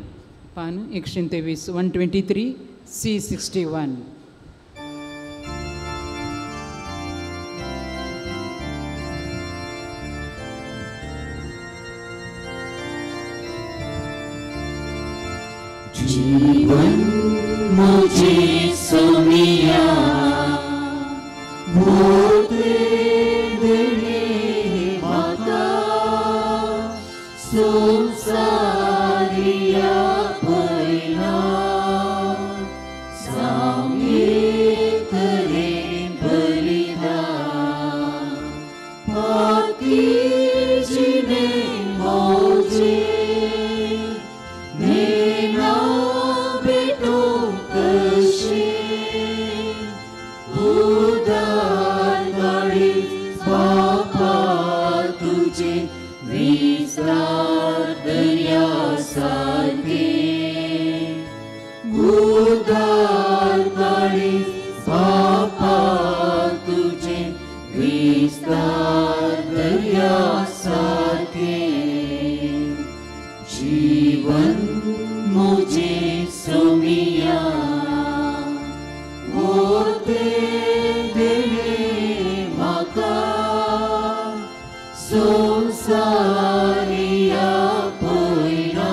पान 123 123 C61. जीवन मुझे सोनिया मोते देने माता संसारिया पैना सामने करे बलिदान पाकी जिने मौजे नेना बेटो कशी उदार गाड़ी बापा तुझे विस्तार दरिया सारखे उदार गाड़ी बापा तुझे विस्तार दरिया सारखे जीवन मुझे सोमिया मोते देने माका संसारिया पोयना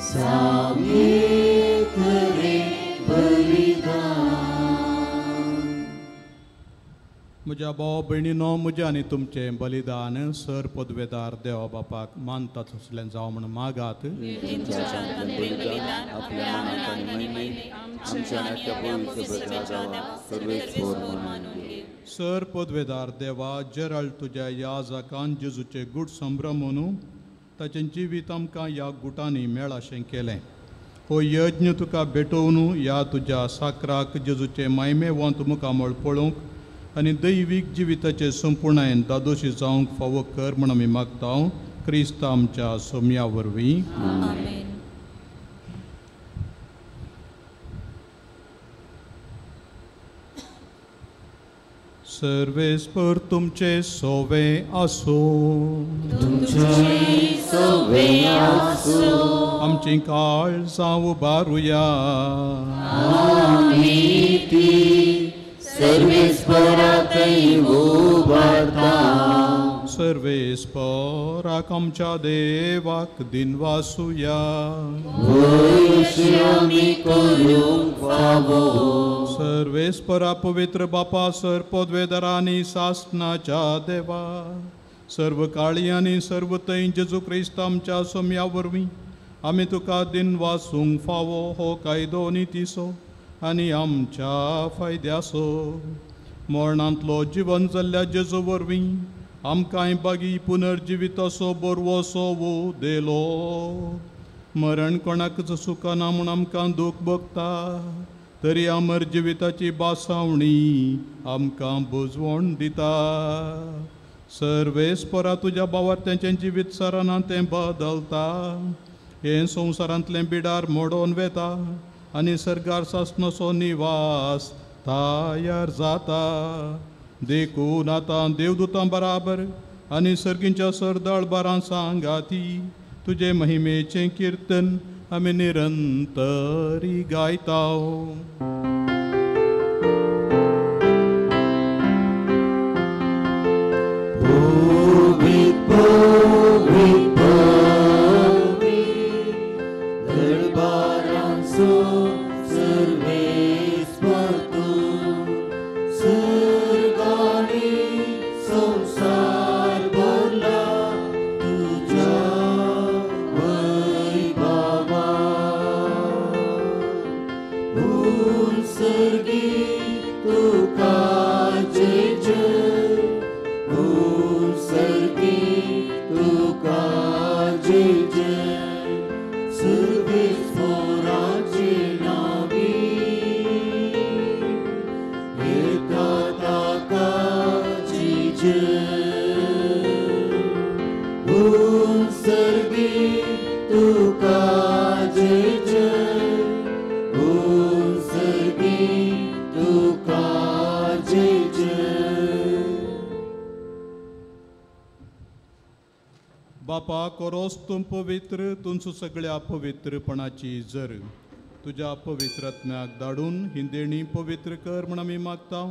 सामने करे बलिदान. म्हज्या भाव भयणीनो, म्हजें आनी तुमचें बलिदान सर पदवेदार देवा बापाक मानता तसलें जावं म्हूण मागात. सर पदवेदार देवा, जेराल्ड तुज्या याजकान जेजूचे गूट संभ्रमून ताचें जिवीत आमकां ह्या गुटांनी मेळाशें केलें. हो यज्ञ तुका भेटोवन ह्या तुज्या साकराक जेजूचें मायमेवंत मुखामळ पळोवंक आनी दैवीक जिविताचे संपुर्णायेन दादोशी जावंक फावो कर म्हूण आमी मागता. क्रिस्त आमच्या सोम्या वरवीं. सर्वेस्पर तुमचे सोवे आसूं. आमची काळजां उबारुया. सर्वेस्पराक आमच्या देवाक दिनवासुया. सर्वेस्परा पवित्र बापा, सर पदवेदारा आनी सासनाच्या देवा, सर्व काळी आनी सर्व थंय जेजू क्रिस्त आमच्या सोम्या वरवीं आमी तुका दिनवासूंक फावो हो कायदो नितीचो आनी आमच्या फायद्याचो. मरणांतलो जिवन जाल्ल्या जेजू वरवीं आमकांय बागी पुनर्जिविताचो बरवसो वो दिलो. मरण कोणाकच सुखना म्हूण आमकां दूख भोगता, तरी अमर जिविताची बासावणी आमकां बुजवण दिता. सर्वेस्परा तुज्या भावार्थ्यांचें जिवीत सराना तें बदलता. हें संवसारांतलें बिडार मोडोन वेता आनी सर्गार सासणाचो निवास तयार जाता. देखून आतां देवदूतां बराबर आनी सर्गींच्या सरदळबारां सांगाती तुजे महिमेचें किर्तन आमी निरंतरी गायता. Ooh. तुका जय जय, ओ सर्गी तुका जय जय। बापा कोरोस तूं पवित्र, तुमचो सगळ्या पवित्रपणाची जर तुज्या पवित्र आत्म्याक धाडून ही देणी पवित्र कर म्हण आमी मागता,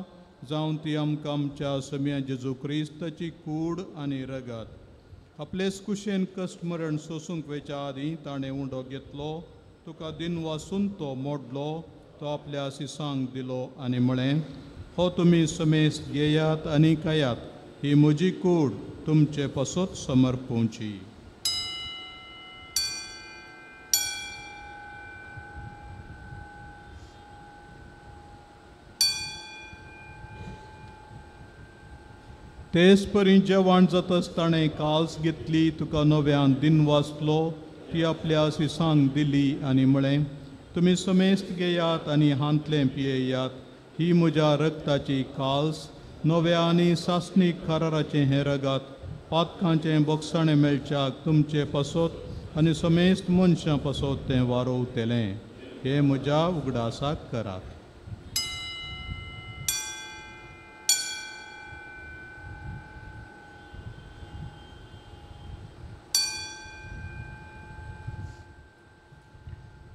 जावन ती आमकां आमच्या सम्या जेजू क्रिस्ताची कूड आनी रगत आपलेच कुशेन कश्ट मरण सोसूंक वेच्या आदीं ताणें उंडो घेतलो, तुका दिनवासून तो मोडलो, तो आपल्या सिसांक दिलो आनी म्हळें, हो तुमी समेस्त घेयात आनी खायात, ही म्हजी कूड तुमचे पासत समर्पूंची। तेच परी जेवण जातच ताणें काल्स घेतली, तुका नव्यान दिन वाचलो, ती आपल्या सिसांक दिली आनी म्हळें, तुमी समेस्त घेयात आनी हांतलें पियेयात, ही म्हज्या रक्ताची काल्स, नव्या आनी सासणीक कराराचें हें रगात, पातकांचें बोगसाणें मेळच्याक तुमचे पासत आनी समेस्त मनशां पासत तें वारोवतलें, हें म्हज्या उगडासाक करात।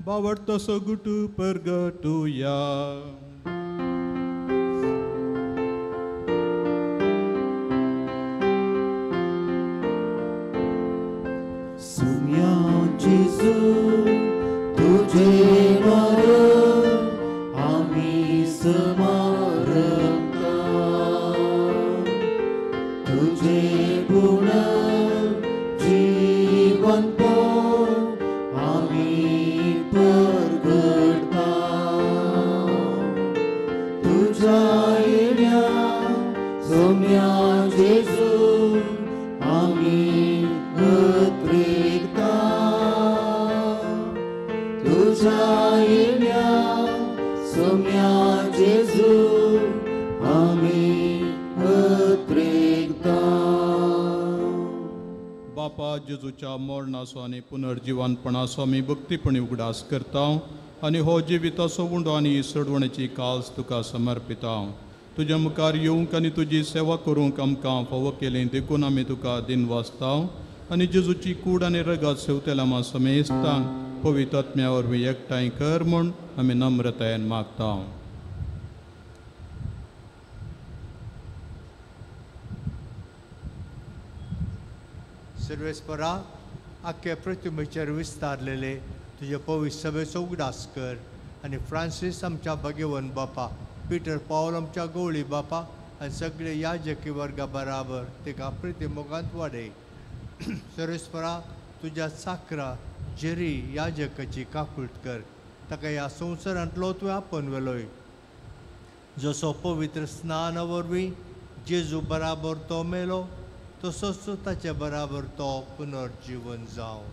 बावडतो गुटू परगटुया। सुम्या जेजू तुझे मरण आमी स्मारता, तुझे गुण जीवनपण आमी परगटता, तुझ्या येण्या सोम्या जेजू आमी अत्रेकता, तुझ्या येण्या सोम्या जेजू आमी अत्रेकता। बापा जेजूच्या मरणाचो आनी पुनर्जिवनपणाचो आमी भक्तीपणी उगडास करता आनी हो जिविताचो उंडो आनी सडवणेची काल्स तुका समर्पिता। तुज्या मुखार येवंक आनी तुजी सेवा करूंक आमकां फावो केली देखून आमी तुका दिनवासता आनी जेजूची कूड आनी रगत सेवतेल्या आमा समेस्तांक पवित्र आत्म्या वरवीं एकठांय कर म्हूण आमी नम्रतायेन मागता। सर्वेस्परा आख्या प्रतिमेचेर विस्तारलेले तुजे पवित्र सभेचो उगडास कर आनी फ्रांसीस आमच्या भगेवन बापा, पीटर पावल आमच्या गवळी बापा आनी सगळे याजकी वर्गा बराबर तिका प्रतिमोगांत वाडय। सर्वेस्परा तुज्या चाकरा जेरी याजकाची काकूट कर, ताका ह्या संवसारांतलो तुवें आपोवन व्हेलोय, जसो पवित्र स्नाना वरवीं जेजू बराबर तो मेलो तसोच ताचे बराबर तो पुनर्जीवन जावं।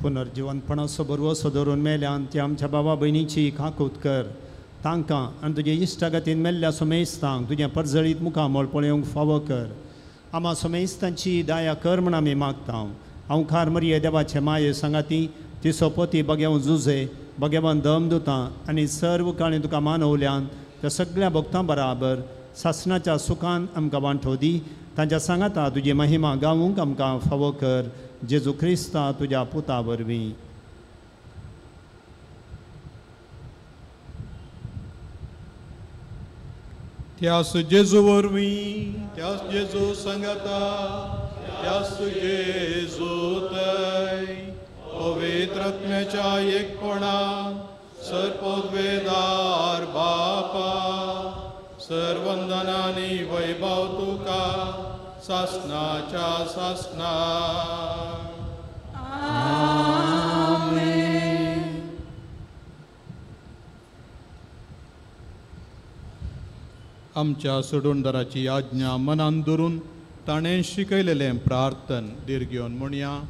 पुनर्जीवनपणाचो भरवसो धरून मेल्यान ती आमच्या बाबा भयणीची काकूत कर, तांकां आनी तुजे इश्टागतीन मेल्ल्या सोमेस्तांक तुजें परजळीत मुखामळ पळोवंक फावो कर। आमा सोमेस्तांची दया कर म्हण आमी मागता। अंवखार मरिये देवाचे माये सांगाती ती सोपोती बगेवन जुजे बगेवन दम दुता आनी सर्व काणी तुका मानवल्यान त्या सगळ्या भक्तां बराबर सासणाच्या सुखान आमकां वांटो दी, तांच्या सांगाता तुजी महिमा गावूंक आमकां फावो कर, जेजू क्रिस्ता तुज्या पुता वरवीं। त्यास जेजू वरवीं, त्यास जेजू सांगाता, त्यास जेजू तय पवित्र आत्म्याच्या एकपणान सर्वोद्वेदार बापा सर्वंदनानी वैभव तुका सासनाच्या सासना। आमेन। आमच्या सोडूनदाराची आज्ञा मनान धरून ताणें शिकयलेलें प्रार्थन दीर्घ घेवन म्हणया।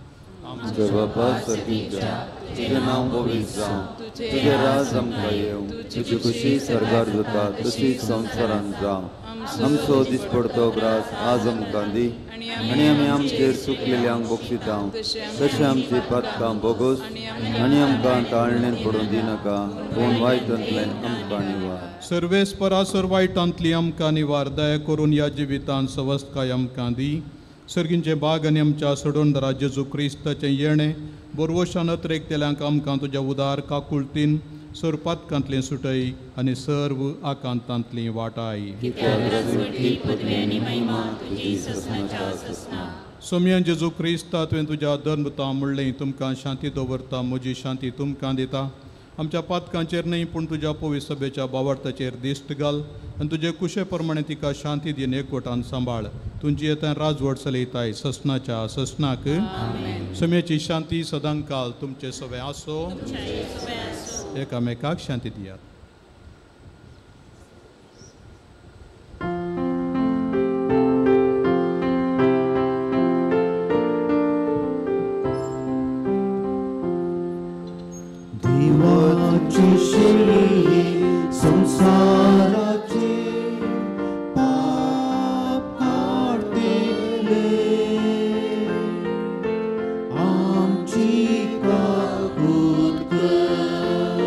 आमच्या बापा सर्गीच्या, तुजें नांव पवित्र जावं, तुजें राज आमकां येवं, तुजी खुशी सर्गार जाता तशी संवसारांत जावं। आमचो दिसपडतो ग्रास आज आमकां दी आनी आमी आमचेर चुकलेल्यांक बक्षिता तशें आमची पातकां बोगस आनी आमकां ताळणेन पडून दिनाका पूण वायटांतलें आमकां निवार. सर्वेस्परा सर वायटांतली आमकां निवार. दया करून ह्या जिवितांत सवस्तकाय आमकां दी. सर्गींचे बाग आनी आमच्या सोडोणदारा जेजू क्रिस्ताचें येणें बोरवशान अत्रेकतेल्यांक आमकां तुज्या उदार काकुळतीन सरपातकांतलें सुटय आनी सर्व आकांतांतली वाटाय. सोमयान जेजू क्रिस्ता तुवें तुज्या धर्मता म्हणलें तुमकां शांती दवरता म्हजी शांती तुमकां दिता. आमच्या पातकांचेर न्हय पूण तुज्या पवित्र सभेच्या बावार्थाचेर दिश्ट घाल आनी तुजे कुशे प्रमाणे तिका शांती दीन एकवटान सांबाळ. तुमची येता राजवट चलयताय ससनाच्या ससनाक. सम्याची शांती सदांकाल तुमचे सवे आसो. एकामेकाक शांती दियात. देवाची शेळी संसाराचे पाप काडतेले आमची काकूत कर.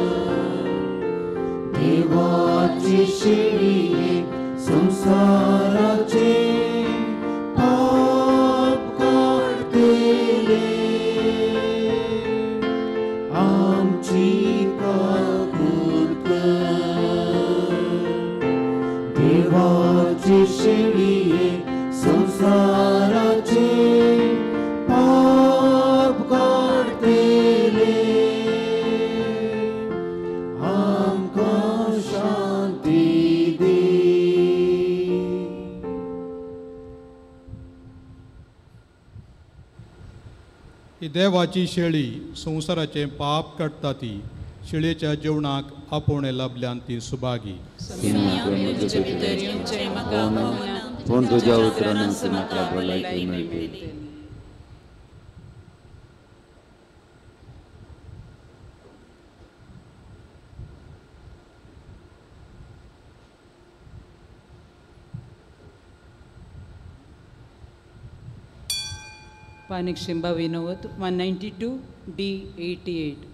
देवाची शेळी संसाराचे पाप काडतेले आमची काकूत कर. देवाची शेळी संसाराचे पाप काडतेले आमकां शांती दी. ही देवाची शेळी संवसाराचें पाप काडटा ती शेळयेच्या जेवणाक आपोवणें लाभल्यान ती सुभागी. पूण तुज्या उतरान म्हाका भलायकी मेळटली. पानिक शिंबा विनोद 192 D 88.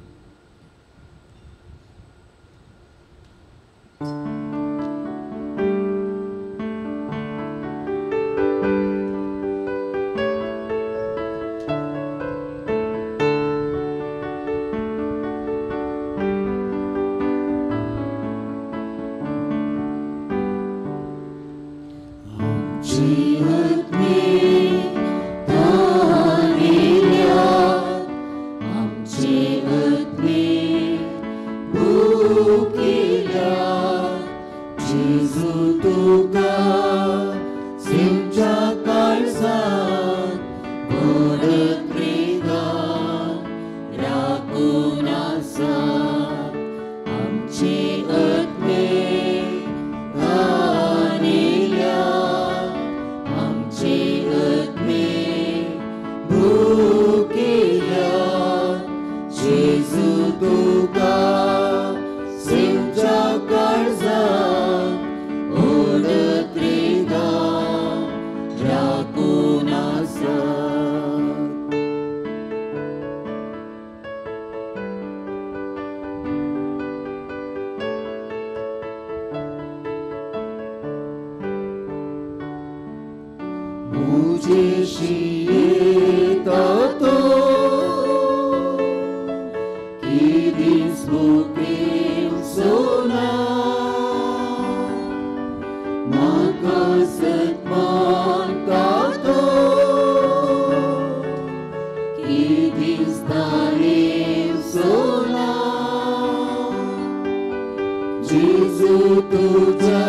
तुझ्या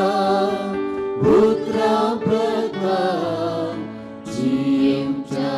पुत्रा प्रकार जियेवच्या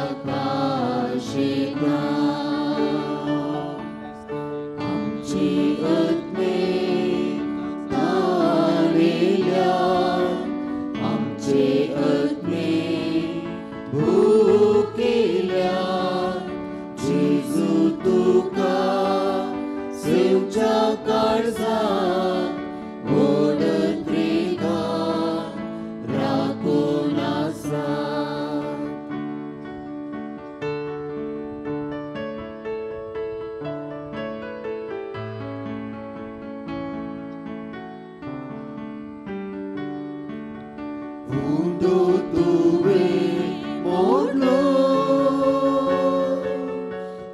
उंडो तुवें मोडलो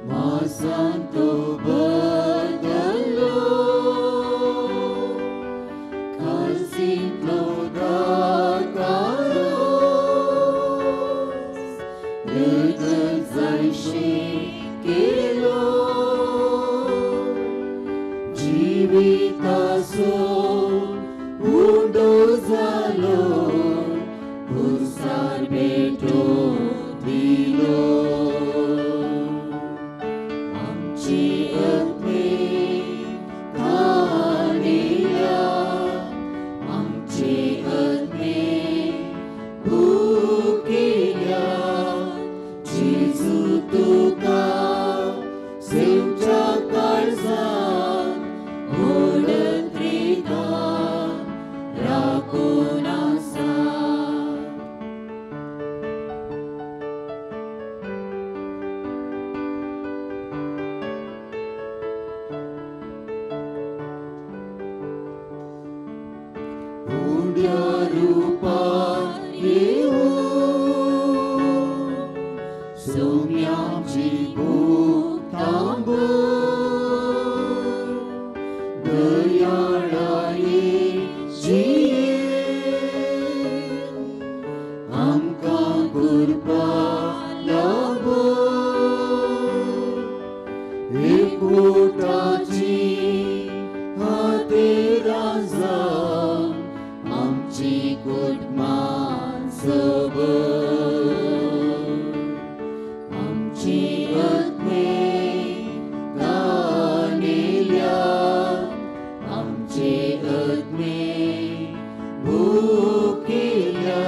मासान तो बदल्लो खालसींतलो दाकारो रगत जायशें केलो जिविताचो उंडो जालो पुरसार भेटो दिलो आमची आत्मे खाणिल्या आमची आत्मे भुकिल्या जेजू तुका सेवच्या काळजान व्हड त्रिगान राखून आसा. उंड्या रुपान येवन सौम्याची भूक थांबय दयाळाये जिये आमकां कृपा लाभय एकवटाची हातेरां जावन आमची कुटुंबां सबर आमची आत्मे तानेल्या आमचे आत्मे भुकेल्या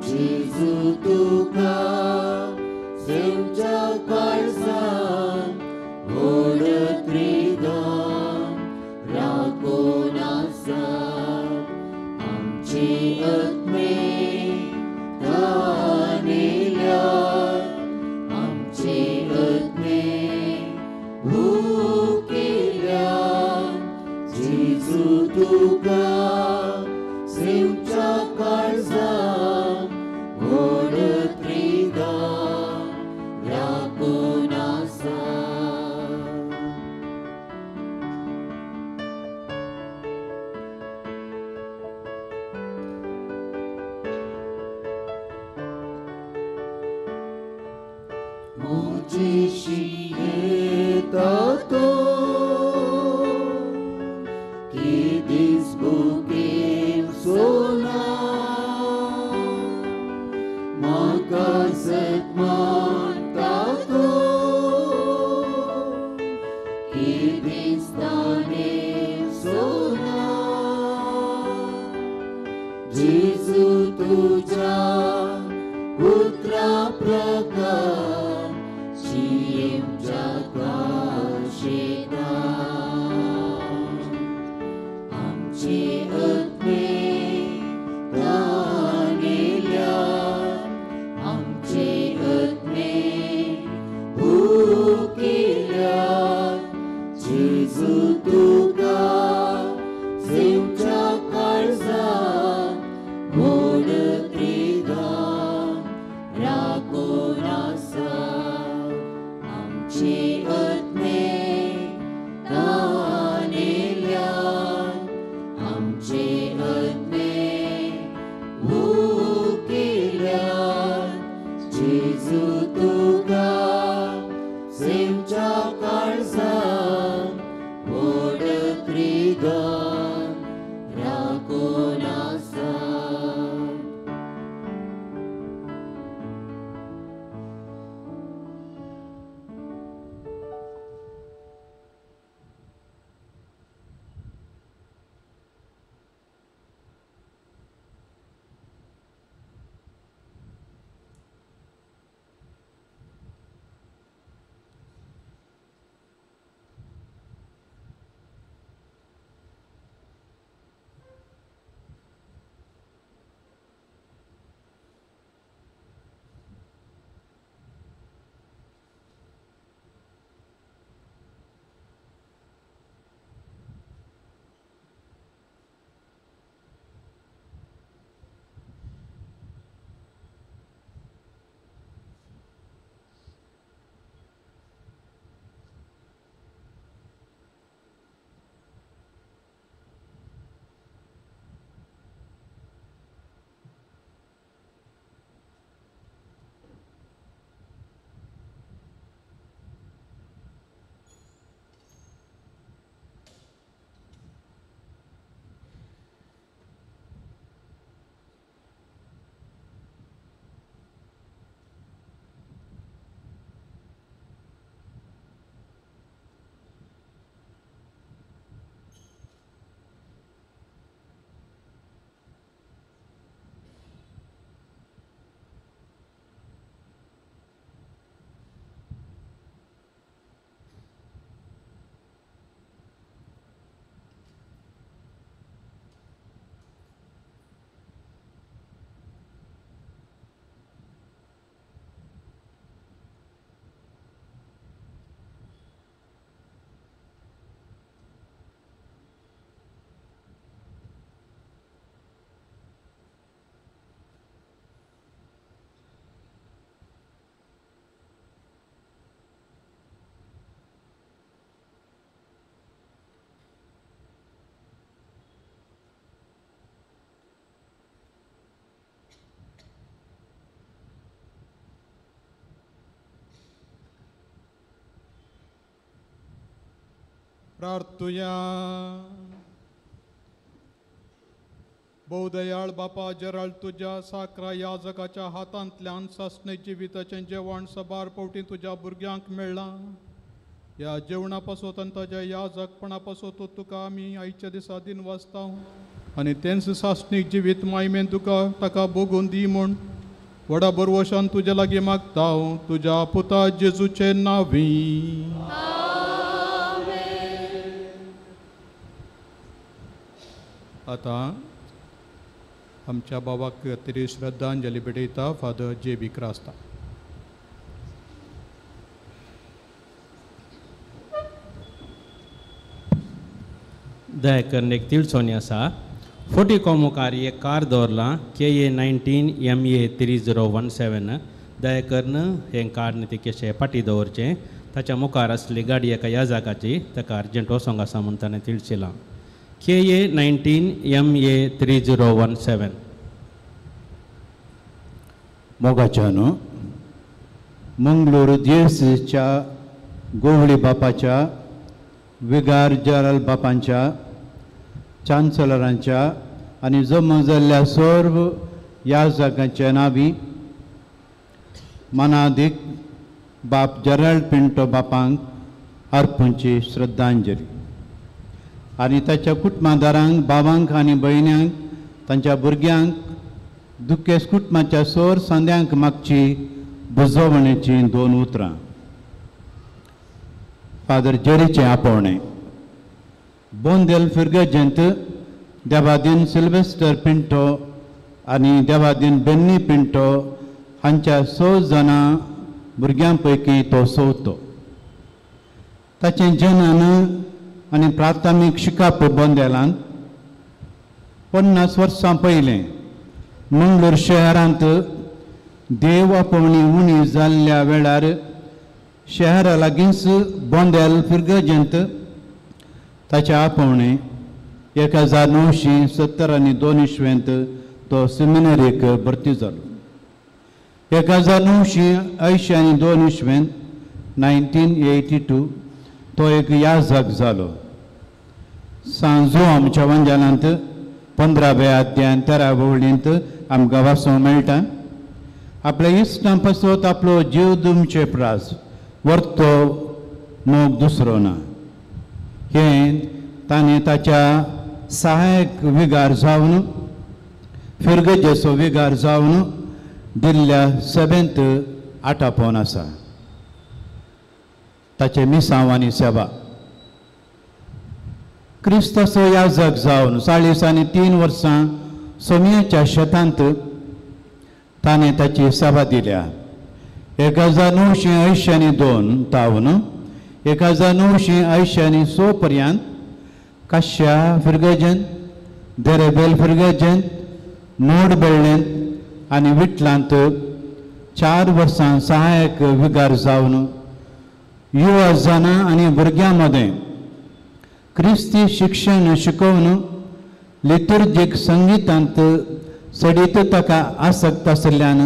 जेजू तुका सेवच्या काळजान व्हड त्रिगान राखून आसा आमचे आत्मे तानेल्या आमचे आत्मे भुकेल्या जेजू तुका सेवच्या काळजान व्हड त्रिगान राखून आसा. म्हजेशी येता तो केदीस भुकेन सोना म्हाका सत मानता तो केदीस ताणें सोना जेजू तुज्या उतरा प्रकार जियेवच्या काशेता आमचे आत्मे तानेल्या आमचे आत्मे भुकेल्या जेजू तुका सेवच्या काळजान व्हड त्रिगान प्रार्थुया. भोवदयाळ बापा जेराल्ड तुज्या साकरा याजकाच्या हातांतल्यान सासणे जिविताचें जेवण सबार पावटी तुज्या भुरग्यांक मेळ्ळां. ह्या जेवणा पासत आनी ताज्या याजकपणा पासत तुका आमी आयच्या दिसा दिन वाचता आनी तेंच सासणीक जिवीत मायमेन तुका ताका भोगून दी म्हूण व्हडा बरवशान तुज्या लागीं मागता तुज्या पुता जेजूचे नांवी. आतां आमच्या बाबाक तरी श्रद्धांजली भेटयता फादर जे बी क्रास्ता. दया करून एक तिळसोनी आसा. फोटिको मुखार एक कार दवरलां KA 19 MA 3017. दया करून हें कार न्ही केशें फाटीं दवरचें. ताच्या मुखार आसली गाडी एका ह्या जागाची ताका अर्जंट वचोंक आसा म्हूण ताणें तिळशिलां. KA 19 MA 3017. मोगाच्या न्हू मंगळूर दियेसीच्या गोवळी बापाच्या विगार जनरल बापांच्या चान्सलरांच्या आनी जमा जाल्ल्या सर्व ह्या जागांच्या नांवी मनादीक बाप जेराल्ड पिंटो बापांक अर्पूंची श्रद्धांजली आनी ताच्या कुटुंबादारांक बाबांक आनी भयण्यांक तांच्या भुरग्यांक दुखेस कुटुंबाच्या सोर सांद्यांक मागची बुजवणेचीं दोन उतरां. फादर जेरीचें आपोवणें. बोंदेल फिर्गजेंत देवादीन सिल्वेस्टर पिंटो आनी देवादीन बेन्नी पिंटो हांच्या 6 जाणां भुरग्यां पैकी तो चवथो. ताचें जनन आनी प्राथमीक शिकप बोंदेलांत 50 वर्सां पयलें मंगळूर शहरांत देव आपोवणी उणी जाल्ल्या वेळार शहरा लागींच बोंदेल फिर्गजेंत ताचें आपोवणें 1972 इसवेंत तो सेमिनरीक भरती जालो. 1982 इसवेंत 1982 तो एक याजक जालो. सांजो आमच्या वंजालांत 15व्या अध्यायान 13 वळींत आमकां वाचूंक मेळटा. आपल्या इश्टां पासत आपलो जीव दिवचे प्रास वर्तो मोग दुसरो ना हें ताणें ताच्या सहायक विगार जावन फिर्गजेचो विगार जावन दिल्ल्या सभेंत आटापोवन आसा. ताचें मिसांव आनी सेवा. क्रिस्ताचो याजक जावन 43 वर्सां सोमयाच्या शेतांत ताणें ताची सेवा दिल्या. 1982 तावन 1986 पर्यंत काश्या फिर्गजन देरेबेल फिर्गजन मोड बेळ्ळेंत आनी विटलांत 4 वर्सां सहायक विगार जावन युवा जाणां आनी भुरग्यां मदें क्रिस्ती शिक्षण शिकोवन लितुर्जीक संगितांत सडीत ताका आसक्त आशिल्ल्यान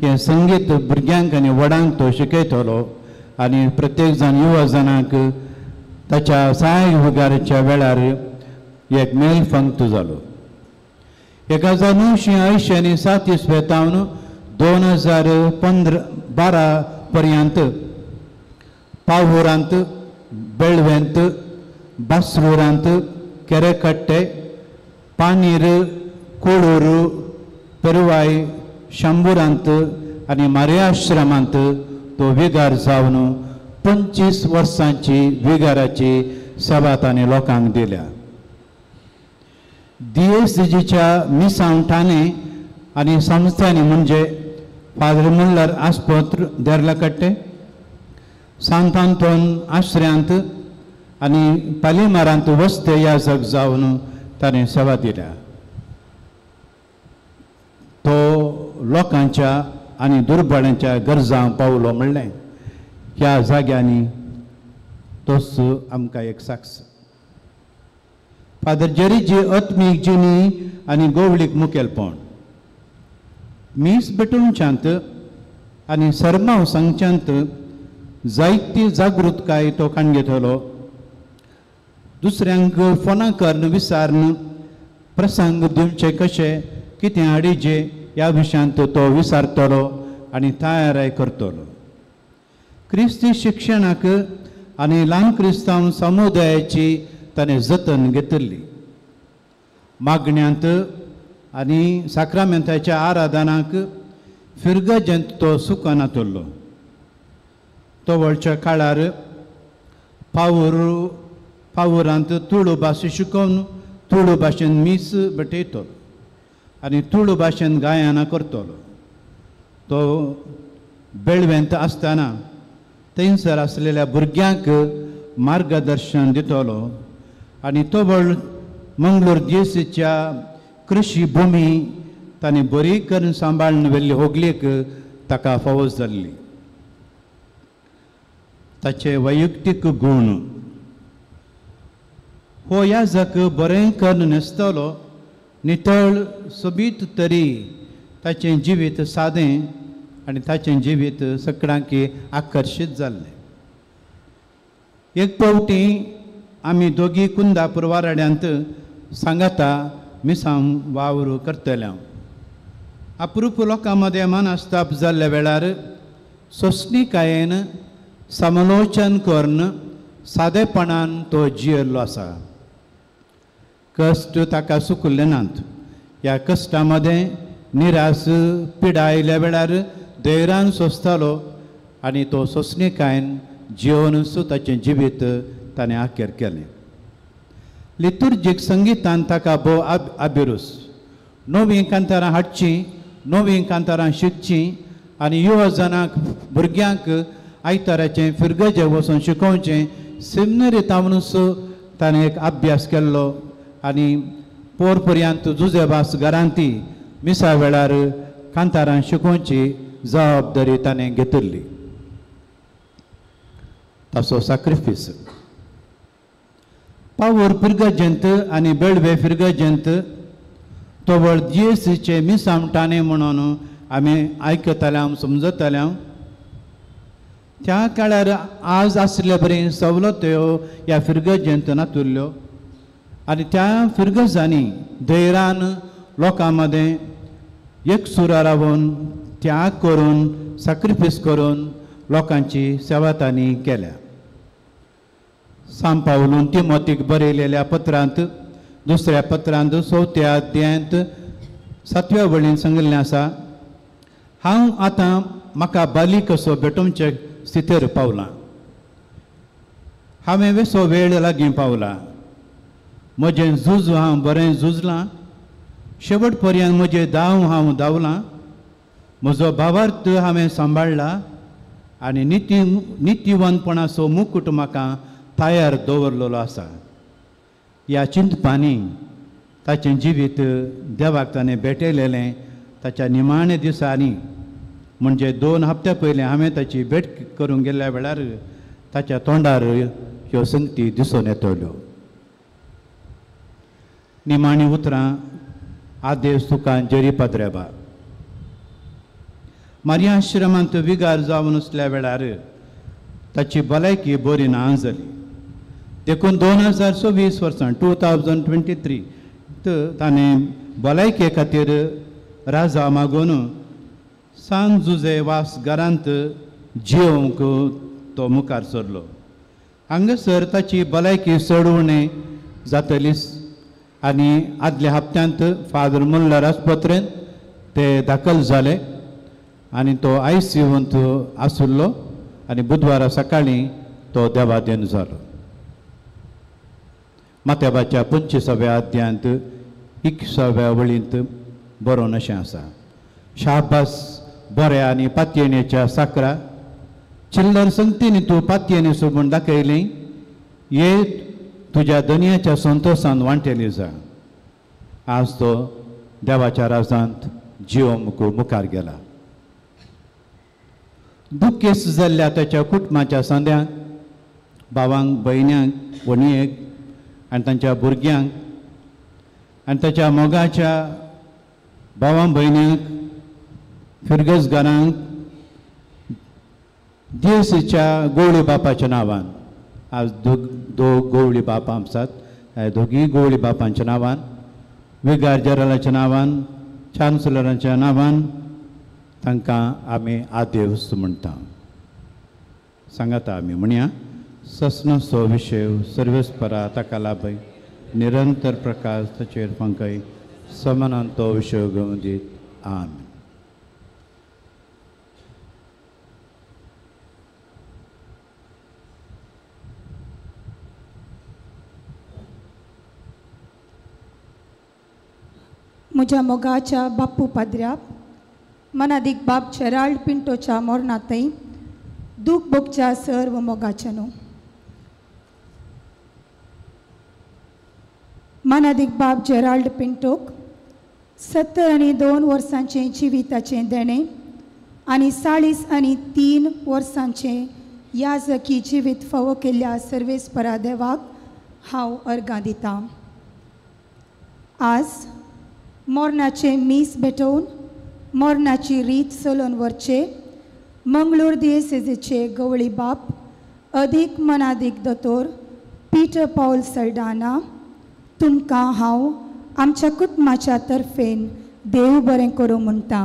हें संगीत भुरग्यांक आनी व्हडांक तो शिकयतलो आनी प्रत्येक जाण युवा जाणांक ताच्या सहायक विगाराच्या वेळार एक मेल फंक्त जालो. 1987 इसवेतावन 2015-12 पर्यंत पावूरांत बेळवेंत बासरूरांत केरेकट्टे पानीर कोळूर पेरुवाय शंबूरांत आनी मारियाश्रमांत तो विगार जावन 25 वर्सांची विगाराची सेवा ताणें लोकांक दिल्या. दियेसीच्या मिसांव ठाणे आनी संस्थांनी म्हणजे फादर मुल्लर आस्पत्र देर्लाकट्टे सांत आंतोन आश्र्यांत आनी पालिमारांत वस्ते याजक जावन ताणें सेवा दिल्या. तो लोकांच्या आनी दुर्बळांच्या गरजांक पावलो म्हणलें ह्या जाग्यांनी तोच आमकां एक साक्ष. फादर जेरीची आत्मीक जिणी आनी गोवळीक मुखेलपण मीस भेटोवच्यांत आनी सरमाव सांगच्यांत जायती जागृतकाय तो काण घेतलो. दुसऱ्यांक फोनां करून विचारून प्रसंग दिवचे कशे कितें हाडीचे ह्या विशयांत तो विचारतलो आनी तयाराय करतलो. क्रिस्ती शिक्षणाक आनी ल्हान क्रिस्तांव समुदायाची ताणें जतन घेतिल्ली. मागण्यांत आनी साक्रामेंताच्या आराधनाक फिरगजेंत तो सुकनातलो. तो वळच्या काळार पावरांत तुळू भास शिकोवन तुळू भाशेन मीस भेटयतलो आनी तुळू भाशेन गायनां करतलो. तो बेळवेंत आसतना थंयसर आसलेल्या भुरग्यांक मार्गदर्शन दितलो आनी तो वळ मंगळूर देशीच्या कृशी भुमी ताणें बरी करून सांबाळून व्हेल्ली होगलेक ताका फावो जाल्ली. ताचे वैयक्तीक गूण हो याजक बरें करून न्हेसतलो, नितळ सोबीत तरी ताचें जिवीत सादें आनी ताचें जिवीत सगळ्यांक आकर्शीत जाल्लें. एक पावटी आमी दोगी कुंदापूर वाराड्यांत सांगाता मिसांव वावर करतले. अप्रूप लोकां मदें मनस्ताप जाल्ल्या वेळार सोंसणीकायेन समालोचन करून सादेपणान तो जियेल्लो आसा. कश्ट ताका सुकले नात. ह्या कश्टा मदें निरास पिडा आयल्या वेळार धैर्यान सोंसतालो आनी तो सोंसणीकायेन जियोनूच ताचें जिवीत ताणें आखेर केलें. लितुर्जीक संगितान ताका भोव अभिरूच. नवीं कांतारां हाडचीं, नवीं कांतारां शिकचीं आनी युवजनांक भुरग्यांक आयताराचें फिरगजे वचून शिकोवचें सेमिनरी तावनूच ताणें एक अभ्यास केल्लो आनी पोर पर्यंत जुजेबास घरांती मिसा वेळार कांतारां शिकोवची जबाबदारी ताणें घेतिल्ली. ताचो साक्रिफीस पावर फिरगजेंत आनी बेळवे फिरगजेंत तवळ जीएसीचे मिसामटाणे म्हणून आमी आयकताले, समजताले. त्या काळार आज आसले बरी सवलत्यो ह्या फिरगजेंत नातुरल्यो आनी त्या फिरगजांनी धैर्यान लोकां मदें एकसुरा रावन त्याग करून साक्रिफीस करून लोकांची सेवा तांणी केल्या. सांग पावलून तिमोतीक बरयलेल्या पत्रांत दुसऱ्या पत्रांत चवथ्या अध्यायांत सातव्या वळीन सांगिल्लें आसा, हांव आतां म्हाका बाली कसो भेटोवचे स्थितीर पावलां. हांवें वेसो वेळ लागीं पावला. म्हजें झूज हांव बरें झुजलां, शेवट पर्यंत म्हजें दाव हांव धांवलां, म्हजो भावार्थ हांवें सांबाळ्ळा आनी नितीवंतपणाचो मुकूट म्हाका तयार दवरलेलो आसा. ह्या चिंतपांनी ताचें जिवीत देवाक ताणें भेटयलेलें. ताच्या निमाण्या दिसांनी म्हणजे 2 हप्त्या पयलीं हांवें ताची भेट करूंक गेल्ल्या वेळार ताच्या तोंडार ह्यो संगती दिसून येतल्यो. निमाणी उतरां आदेश तुका जेरी पाद्रेबा. मारिया आश्रमांत विगार जावन आसल्या वेळार ताची भलायकी बरी ना जाली. देखून 2024 वर्सां 2023 ताणें भलायके खातीर राजा मागून सान जुजे वास घरांत जियोवंक तो मुखार सरलो. हांगासर ताची भलायकी चड उणें जातलीच आनी आदल्या हप्त्यांत फादर मुल्लर आस्पत्रेंत ते दाखल जाले आनी तो आयसीयूंत आशिल्लो आनी बुधवारा सकाळीं तो देवादेन जालो. मात्याबाच्या 25व्या अध्यायांत 21व्या वळींत बरोवन अशें आसा, शाबास बऱ्या आनी पातयेणेच्या साकरा चिल्लर संगतीन तूं पातयेणे सोबून दाखयली, ये तुज्या दनयाच्या संतोशान वांटेली जा. आज तो देवाच्या राजांत जिवंक मुखार गेला. दुखेस्त जाल्ल्या ताच्या कुटुंबाच्या सांद्यांक, भावांक, भयण्यांक, व्हणयेक आनी तांच्या भुरग्यांक आनी ताच्या मोगाच्या भावां भयण्यांक, फिरगजगारांक, दियेसीच्या गोवळी बापाच्या नांवान आज दोग गोवळी बापां आसात. दोगीय गोवळी बापांच्या नांवान, विगार जेरालाच्या नांवान, चान्सलरांच्या नांवान तांकां आमी आदेवस म्हणटा. सांगाता आमी म्हणया, ससनाचो विशय सर्वेस्परा ताका लाभय, निरंतर प्रकाश ताचेर फांकय, समानान तो विशय घेवन दीत. आमेन. म्हज्या मोगाच्या बाप्पू पाद्र्याक मनादीक बाब जेराल्ड पिंटोच्या मोरणांतय दूख भोगच्या सर्व मोगाच्या न्हू. मनादीक बाब जेराल्ड पिंटोक 72 वर्सांचें जिविताचें देणें आनी 43 वर्सांचें याजकी जिवीत फावो केल्ल्या सर्वेस्परा देवाक हांव अर्गां दितां. आज मोरणाचें मीस भेटोवन मोरणाची रीत चलोवन व्हरचे मंगळूर दियेसेजीचे गवळी बाप अदीक मनादीक दोतोर पीटर पावल सल्डाना तुमकां हांव आमच्या कुटुंबाच्या तर्फेन देव बरें करूं म्हणटा.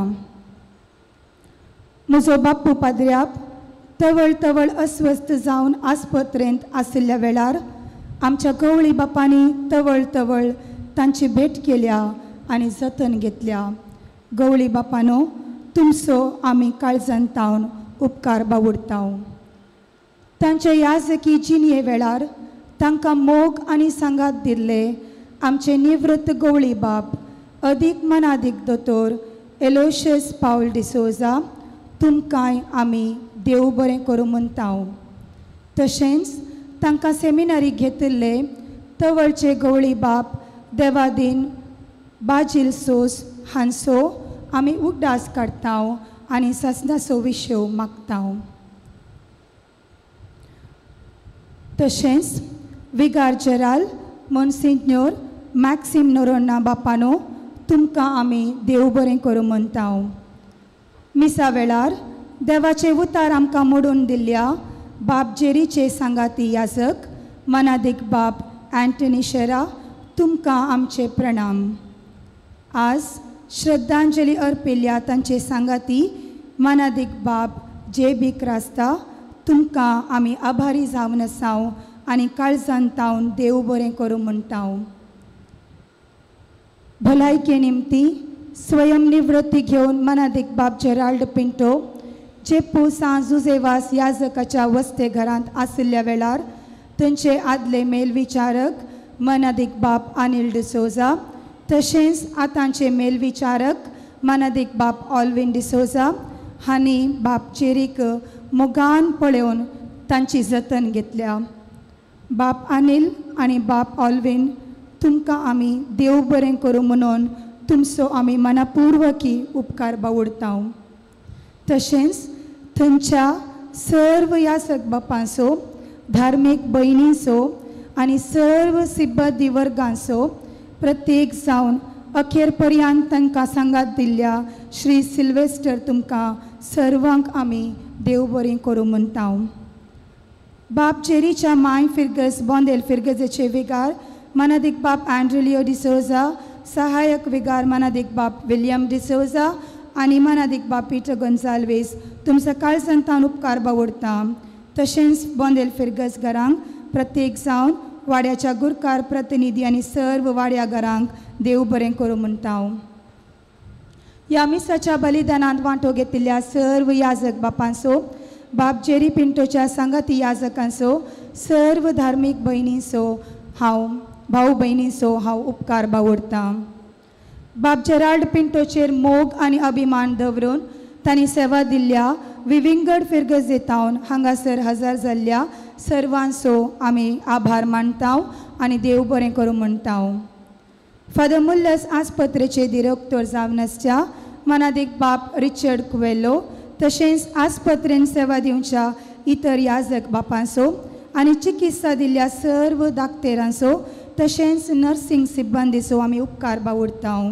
म्हजो बाप्पू पाद्र्याप तवळ तवळ अस्वस्थ जावन आस्पत्रेंत आशिल्ल्या वेळार आमच्या गवळी बापांनी तवळ तवळ तांची भेट केल्या आनी जतन घेतल्या. गवळी बापानो, तुमचो आमी काळजान तावन उपकार बावुडताव. तांच्या याजकी जिणये वेळार तांकां मोग आनी सांगात दिल्ले आमचे निवृत्त गवळी बाप अदीक मनादीक दोतोर एलोशियस पावल डिसोजा तुमकांय आमी देव बरें करूं म्हणटाव. तशेंच तांकां सेमिनारी घेतिल्ले तवळचे गवळी बाप देवादीन बाजील सोस हांचो आमी उगडास काडटाव आनी सासणाचो विशय मागताव. तशेंच विगार जेराल मोन्सिन्योर मॅक्सिम नोरोन्ना बापानो तुमकां आमी देव बरें करूं म्हणटाव. मिसा वेळार देवाचे उतार आमकां मोडून दिल्ल्या बाप जेरीचे सांगाती याजक मनादीक बाप अँटनी शेरा तुमकां आमचे प्रणाम. आज श्रद्धांजली अर्पिल्ल्या तांचे सांगाती मनादीक बाप जे बी क्रास्ता तुमकां आमी आभारी जावन आसाव आनी काळजान तावन देव बरें करूं म्हणटाव. भलायके निमती स्वयं निवृत्ती घेवन मनादीक बाब जेराल्ड पिंटो चेप्पू सां जुजेवास याजकाच्या वस्ते घरांत आशिल्ल्या वेळार थंयचे आदले मेलविचारक मनादीक बाप अनिल डिसोजा तशेंच आतांचे मेलविचारक मनादीक बाप ऑलविन डिसोजा हांणी बाप चेरीक मोगान पळोवन तांची जतन घेतल्या. बाप अनिल आनी बाप ऑलविन तुमकां आमी देव बरें करूं म्हणून तुमचो आमी मनापुर्वकी उपकार बावुडताव. तशेंच थंयच्या सर्व यासक बापांचो, धार्मीक भयणींचो आनी सर्व सिब्बदी वर्गांचो प्रत्येक जावन अखेर पर्यंत तांकां सांगात दिल्ल्या श्री सिल्वेस्टर तुमकां सर्वांक आमी देव बरें करूं म्हणटाव. बाप जेरीच्या माय फिर्गज बोंदेल फिर्गजेचे विगार मनादीक बाप अँड्रुलियो डिसोजा, सहायक विगार मनादीक बाप विलियम डिसोजा आनी मनादीक बाप पीटर गोन्साल्वीस तुमचो काळजान तावन उपकार बावुडता. तशेंच बोंदेल फिर्गज घरांक प्रत्येक जावन वाड्याच्या गुरकार प्रतिनिधी आनी सर्व वाड्या घरांक देव बरें करूं म्हणटाव. ह्या मिसाच्या बलिदानांत वांटो घेतिल्ल्या सर्व याजक बापांचो, बाप जेरी पिंटोच्या सांगाती याजकांचो, सर्व धार्मीक भयणींचो हांव भाव भयणींचो हांव उपकार बावुडतां. बाप जेराल्ड पिंटोचेर मोग आनी अभिमान दवरून तांणी सेवा दिल्ल्या विविंगड फिर्गजेतावन हांगासर हजर जाल्ल्या सर्वांचो आमी आभार मानताव आनी देव बरें करूं म्हणटाव. फादर मुल्लस आस्पत्रेचे दिरोक्तोर जावन आसच्या मनादीक बाप रिचर्ड कुवेलो तशेंच आस्पत्रेन सेवा दिवच्या इतर याजक बापांचो आनी चिकित्सा दिल्ल्या सर्व दाक्तेरांचो तशेंच नर्सिंग सिब्बंदीचो आमी उपकार बावुडताव.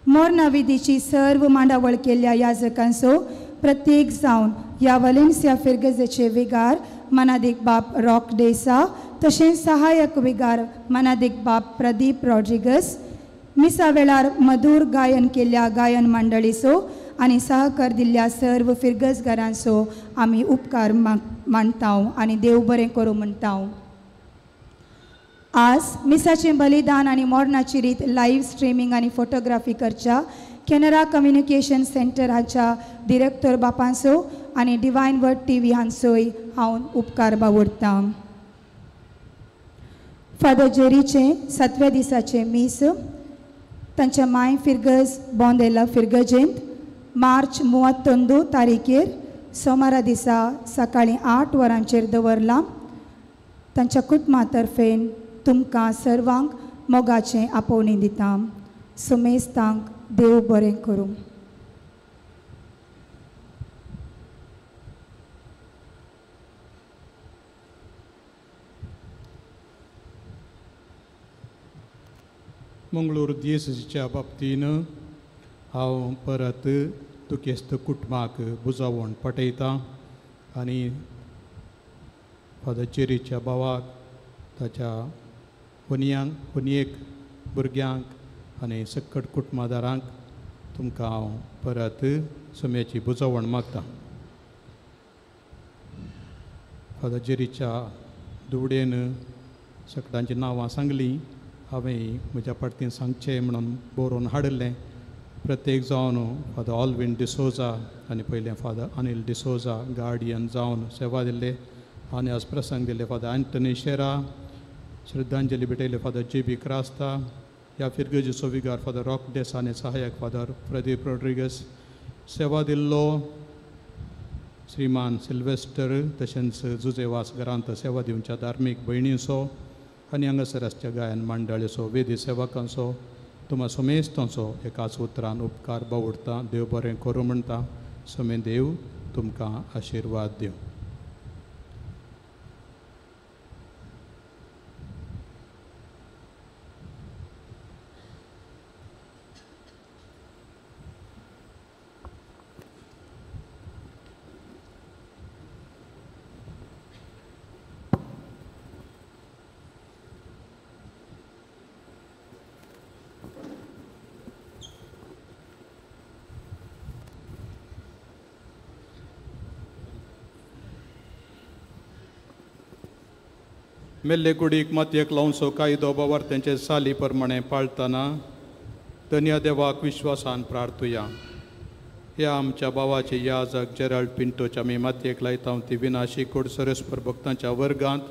मोरनाविधीची सर्व मांडावळ केल्ल्या याजकांचो प्रत्येक जावन ह्या वालेन्सिया फिर्गजेचे विगार मनादीक बाप रॉक डेसा तशेंच सहायक विगार मनादीक बाप प्रदीप रॉड्रिगस मिसा वेळार मधूर गायन केल्ल्या गायन मंडळीचो आनी सहकार दिल्ल्या सर्व फिरगजगारांचो आमी उपकार मानता आनी देव बरें करूं म्हणटा. आज मिसाचें बलिदान आनी मरणाची रीत लायव्ह स्ट्रिमींग आनी फोटोग्राफी करच्या कॅनरा कम्युनिकेशन सेंटर हाच्या डिरेक्टर बापांचो आनी डिवायन वर्ड टी व्ही हांचोय हांव उपकार बावडटा. फादर जेरीचें 7व्या दिसाचें मीस तांच्या माय फिरगज बोंदेला फिरगजेंत मार्च 31 तारीखेर सोमारा दिसा सकाळीं 8 वरांचेर दवरलां. तांच्या कुटुंबा तर्फेन तुमकां सर्वांक मोगाचें आपोवणें दिता. सुमेस्तांक देव बरें करूं. मंगळूर दियेसीच्या बाबतीन हांव परत दुखेस्त कुटुंबाक बुजावण पटयतां आनी फादर जेरीच्या भावाक ताच्या होनयांक होनयेक भुरग्यांक आनी सकट कुटुंबादारांक तुमकां हांव परत सम्याची बुजावण मागता. फादर जेरीच्या दुवडेन सकटांचीं नांवां सांगलीं हांवें म्हज्या पार्टीन सांगचें म्हणून बरोवन हाडिल्लें. प्रत्येक जावन फादर ऑलवीन डिसोजा आनी पयलें फादर अनील डिसोजा गार्डियन जावन सेवा दिल्ले आनी आज प्रसंग दिल्ले फादर एंटनी शेरा श्रद्धांजली भेटयले फादर जे बी क्रास्ता ह्या फिरगजेचो विगार फादर रॉक डेस आनी सहायक फादर प्रदीप रॉड्रिगस सेवा दिल्लो श्रीमान सिल्वेस्टर तशेंच जुजेवास घरांत सेवा दिवच्या धार्मीक भयणींचो आनी हांगासर आसच्या गायन मंडळीचो वेदी सेवकांचो तुमा समेस्तांचो एकाच उतरान उपकार बावडटा. देव बरें करूं म्हणटा. समे देव तुमकां आशिर्वाद दिवं. मेल्ले कुडीक मातयेक लावचो कायदो बावार्थ्यांचे साली प्रमाणे पाळतना धन्या देवाक विश्वासान प्रार्थुया. ह्या आमच्या भावाचे याजक जेराल्ड पिंटोच्या आमी मातयेक लायता ती विनाशी कोड सरस्पर भक्तांच्या वर्गांत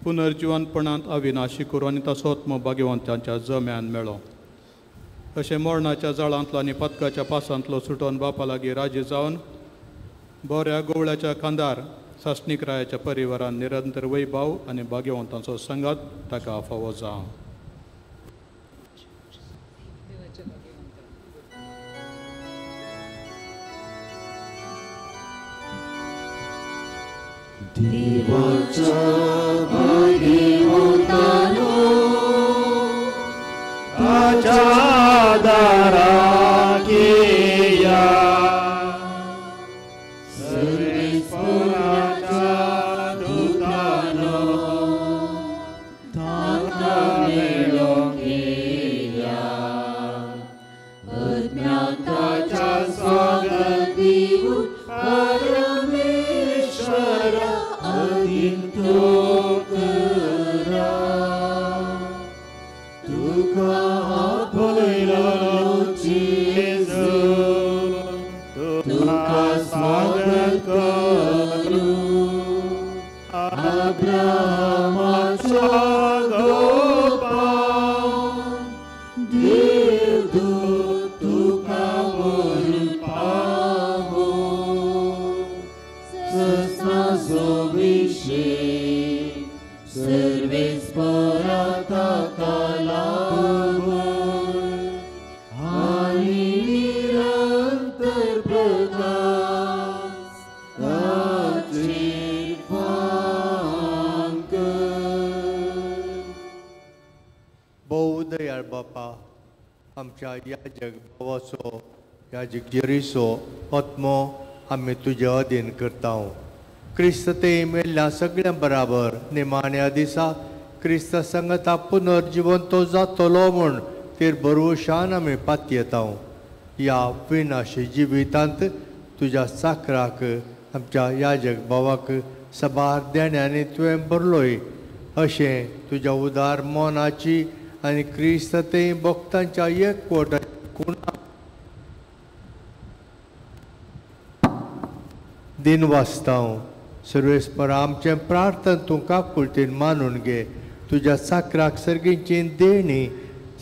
पुनर्जिवनपणांत अविनाशी करूं आनी ताचो आत्मो भाग्यवंतांच्या जम्यान मेळो. अशें मरणाच्या जाळांतलो आनी पदकाच्या पासांतलो सुटोवन बापा लागीं राजी जावन बऱ्या गोवळ्याच्या खांदार सासणीक रायाच्या परिवारान निरंतर वैभाव आनी भाग्यवंतांचो संगात ताका फावो जावं. देवाच्या भाग्यवंतांनो ताच्या दाराक येया सर्वेस्पराच्या दुतानो ताका मेळोंक येया आत्म्याक ताच्या स्वागत दिवन परमेश्वरा अदिंतो करा तुका आपयलो जेजू तुका स्वागत करूं अब्रामाचो गोपान देवदूत तुका व्हरून पावो सस्नाचो विशेक सर्वेस्परा ताका लाभो आनी निरंतर प्रकाश ताचेर फांक. भोव दयाळ बापा आमच्या याजक भावाचो याजक जेरीचो आत्मो आमी तुजे अधीन करता. क्रिस्त ते मेल्ल्या सगळ्यां बराबर निमाण्या दिसा क्रिस्त संगता पुनर्जिवंत जातलो म्हूण तेर भरवशान आमी पातयेता. ह्या विनाशी जिवितांत तुज्या साकराक आमच्या याजक भावाक सबार देण्यांनी तुवें भरलोय अशें तुज्या उदार मनाची आनी क्रिस्त ते भक्तांच्या एकवटा कुणा दिन वाचता. सर्वेस्पर आमचें प्रार्थन तूं काकुळटेन मानून घे. तुज्या साकराक सर्गीची देणी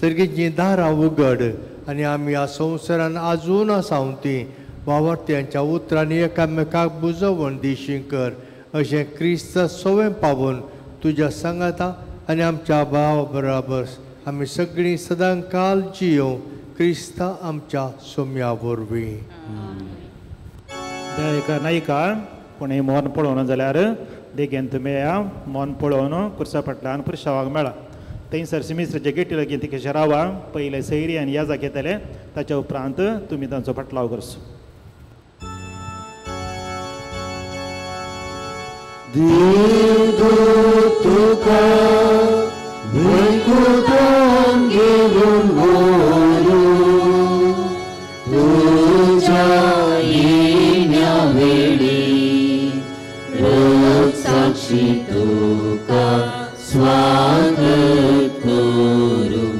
सर्गीची दारां उगड आनी आमी ह्या संवसारान आजून आसा ती वावरत्यांच्या उतरांनी एकामेकाक बुजोवन दिशी कर अशें क्रिस्त सोवें पावून तुज्या सांगाता आनी आमच्या भावा बराबर आमी सगळीं सदां काल जियों क्रिस्त आमच्या सोम्या वरवीं. दया नायिका कोणूय मोन पळोवन जाल्यार देगेन तुमी या मोन पळोवन कुर्सा फाटल्यान पुरशावाक मेळा. थंयसर सिमिस्त्राचे गेटी लागीं तिकेशे रावा. पयले सैरी आनी याजाक येतले ताच्या उपरांत तुमी तांचो फाटलाव करचो. देवदूत तुका वैकुंठान घेवन व्हरूं तुज्या येण्या वेळी साक्षी तुका स्वागत करूं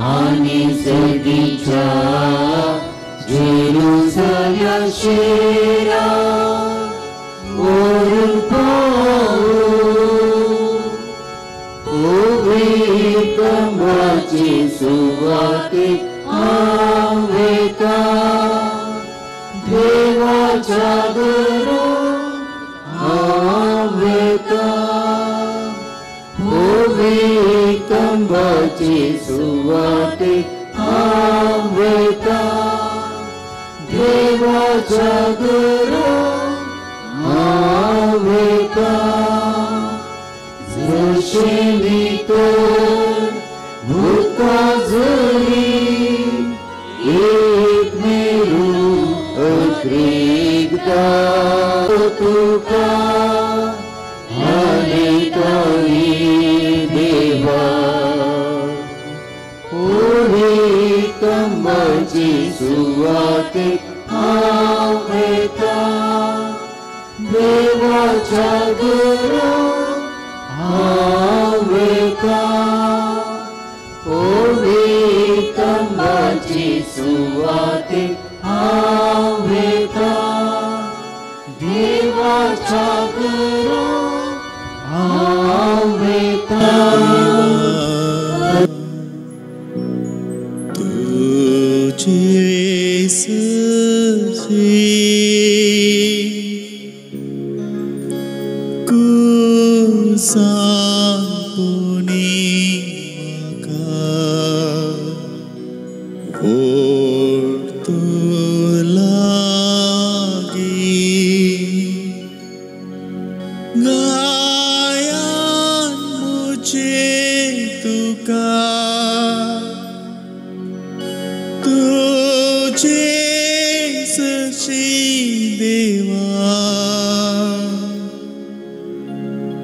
आनी सर्गीच्या जेरुसल्या शेरा व्हरून पावूं पवित्रमाची सुवातेक हांव वता देवाच्या घरा हांव वता पवित्रमाची सुवातेक हांव वता देवाच्या घरा हांव वता. जशें भितर भुरकां जरी एक मेरू अत्रेकदा तुका हालयताली देवा पवित्रमाची सुवातेक हांव वता देवाच्या घरा हांव वता पवित्रमाची सुवातेक हांव वता देवाच्या घरा हांव वता. तुझे सरशी कुसांपुनी म्हाका ओडतो लागीं गायान मुझे तुका तुझे सरशी देवा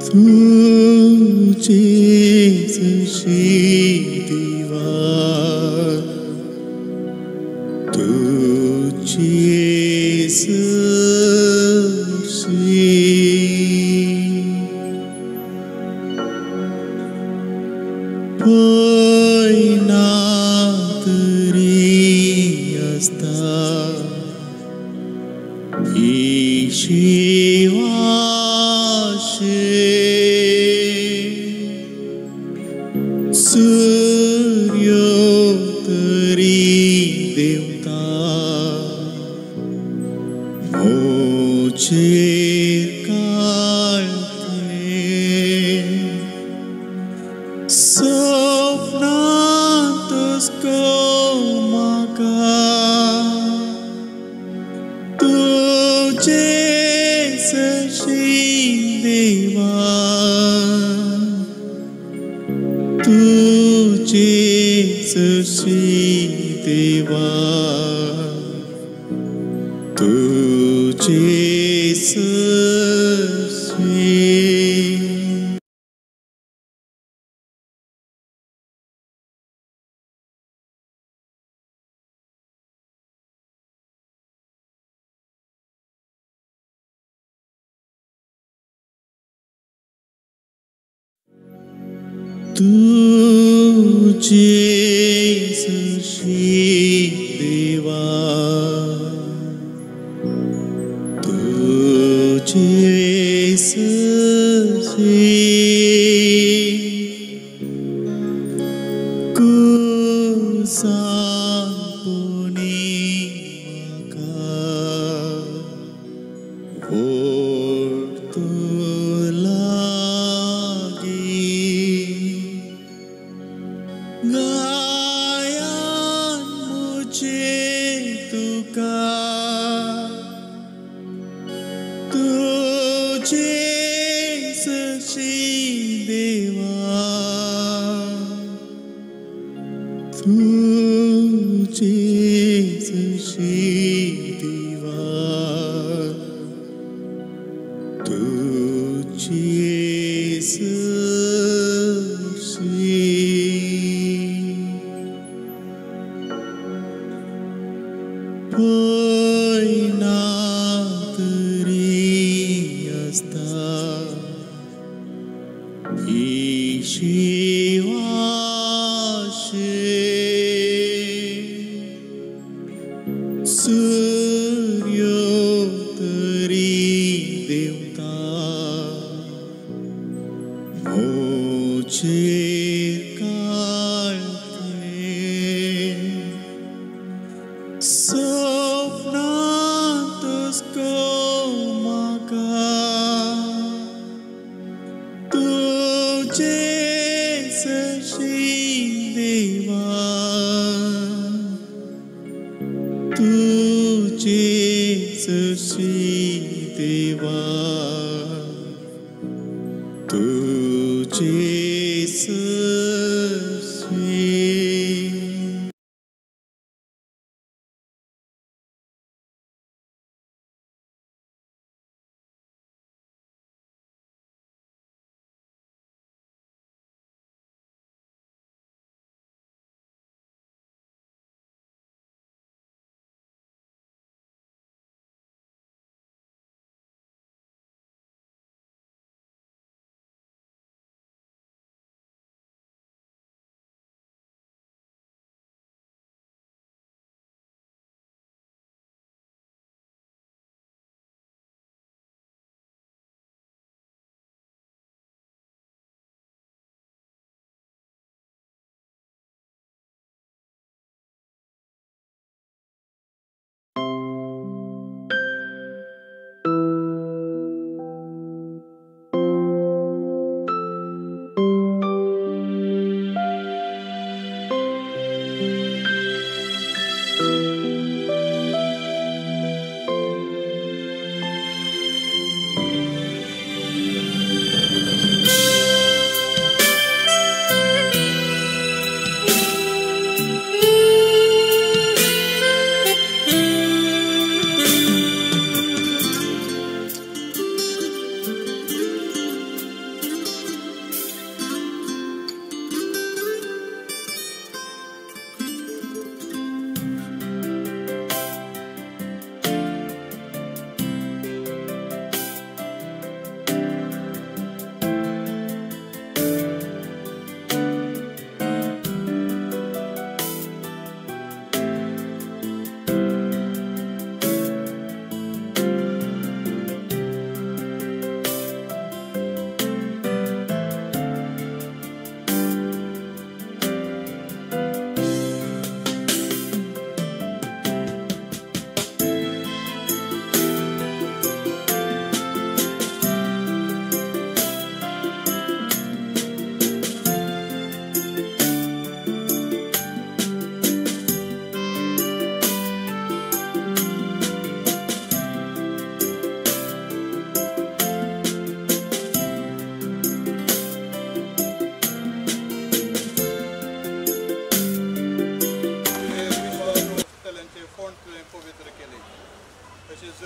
तुझे सरशी देवा तुझे सरशी पयना तरी आसता ही शिवाशे सूर्यो तरी देवता मोचेर काळथे सपनांतच को म्हाका तुझे सरशी देवा तुझे सरशी देवा तुझे सरशी. सरशी तुझे सरशी देवा तुझे सरशी कुसांपुनी म्हाका ओडतो लागी गायान मुझे तुका तुझे सरशी देवा तुझे सरशी देवा तुझे सरशी पयना तरी आसता शिवाशे सूर्यो तरी देवता मोचेर काळते सपनांतच गो म्हाका तुझे सरशी देवा तुझे सरशी देवा तुझे सरशी।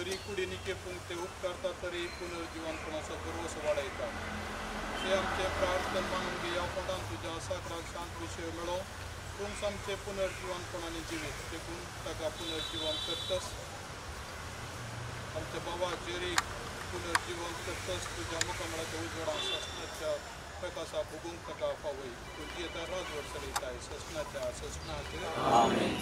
जरी कुडीनी केपूंक ते उपकारता तरी पुनर्जिवनपणाचो भरवंसो वाडयता. ते आमचे प्रार्थना मानून ह्या फोंडान तुज्या साकराक शांत विशय मेळो तूंच आमचें पुनर्जिवनपणांनी जिवीत देखून ताका पुनर्जिवन करतस आमच्या बाबा जेरीक पुनर्जिवन करतस तुज्या मुखामळाच्या उजवाडान ससनाच्या प्रकाशा भोगूंक ताका फावय. तूं जियेता राजवट चलयताय ससनाच्या ससनाक. आमेन.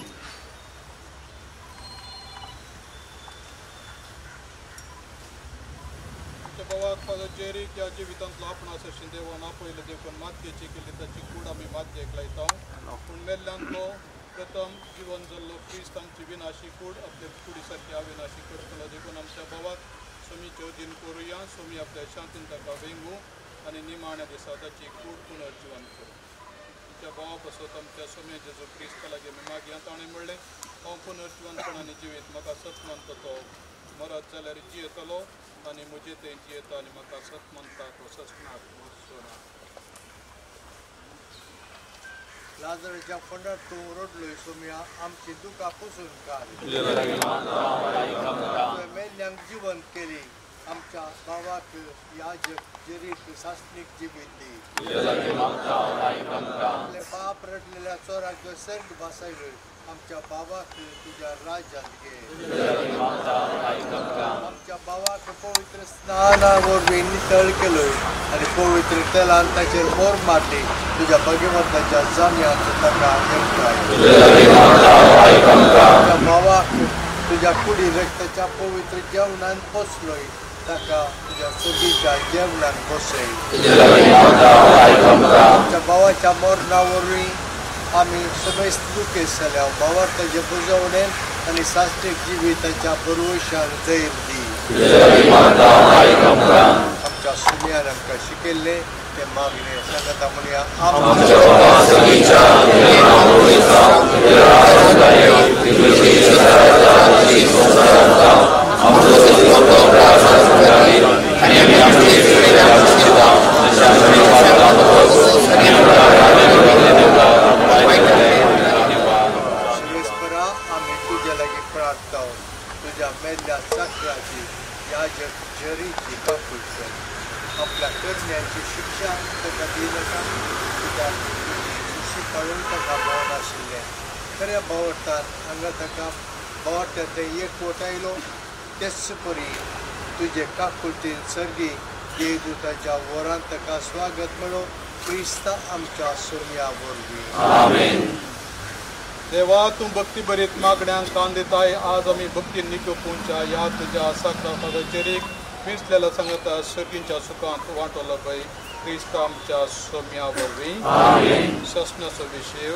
आमच्या बाबाक फादर जेरीक ह्या जिवितांतलो आपणास अशें देवान आपयलें देखून मातयेची केली ताची कूड आमी मातयेक लायता. पूण मेल्ल्यांतलो प्रथम जिवन जाल्लो क्रिस्त आमची विनाशी कूड आपले कुडी सारकी अविनाशी करतलो देखून आमच्या बाबाक सोमीचे अधीन करुया. सोमी आपल्या शांतीन ताका वेंगू आनी निमाण्या दिसा ताची कूड पुनर्जिवन करूं. आमच्या भावा पासत आमच्या सोम्या जेजू क्रिस्ता लागीं आमी मागया. ताणें म्हणलें हांव पुनर्जिवनपणांनी जिवीत म्हाका सत मानता तो मरत जाल्यार जियेतलो आनी म्हजे थंय जियेता आनी म्हाका सत मानता तो ससनाक मरचो ना. लाजराच्या फोंडार तूं रडलोय सोम्या आमची दुकां पुसून काड. तुवें मेल्ल्यांक जिवंत केली आमच्या भावाक याजक जेरीक सासणीक जिवीत दी. आपले बाप रडलेल्या चोराक तुवें सर्ग भासायलोय आमच्या बाबाक तुज्या राज्यांत घे. आमच्या बाबाक पवित्र स्नाना वरवीं नितळ केलोय आनी पवित्र तेलान ताचेर मोर मारली तुज्या भगवंताच्या जाम्यांत ताका एकठांय. आमच्या बाबाक तुज्या कुडी रक्ताच्या पवित्र जेवणान पोसलोय ताका तुज्या सगळीच्या जेवणान बसय. आमच्या भावाच्या मरणा वरवीं आमी समेस्त दुखेस्त जाल्या. भावार्थाचे बुजवणेन आनी साश्टीक जिविताच्या भरवशान धैर्य दी. आमच्या सुम्यान आमकां शिकयल्लें तें मागणें सांगता म्हणया. सुरेश्वरा आमी तुज्या लागीं प्रार्थना तुज्या मेल्ल्या साकराची याजक जेरीची काकूट कर. आपल्या करण्याची शिक्षा ताका दिनाका कित्याक तुजी खुशी पाळून ताका मेळनाशिल्लें. खऱ्या भावार्थान हांगा ताका भावार्थान तें एकवट आयलो तेच परी तुजे काकुळतीन सर्गी देवदूताच्या वरान ताका स्वागत मेळो क्रिस्ता आमच्या सोम्या वरवीं. आमेन. देवा तूं भक्ती भरीत मागण्यांक कान दिताय. आज आमी भक्ती निकोपुंच्या ह्या तुज्या साकरा फादर जेरीक विंचलेल्या सांगता सर्गींच्या सुखांत वांटो लभय क्रिस्त आमच्या सोम्या वरवीं. आमेन. ससनाचो विशय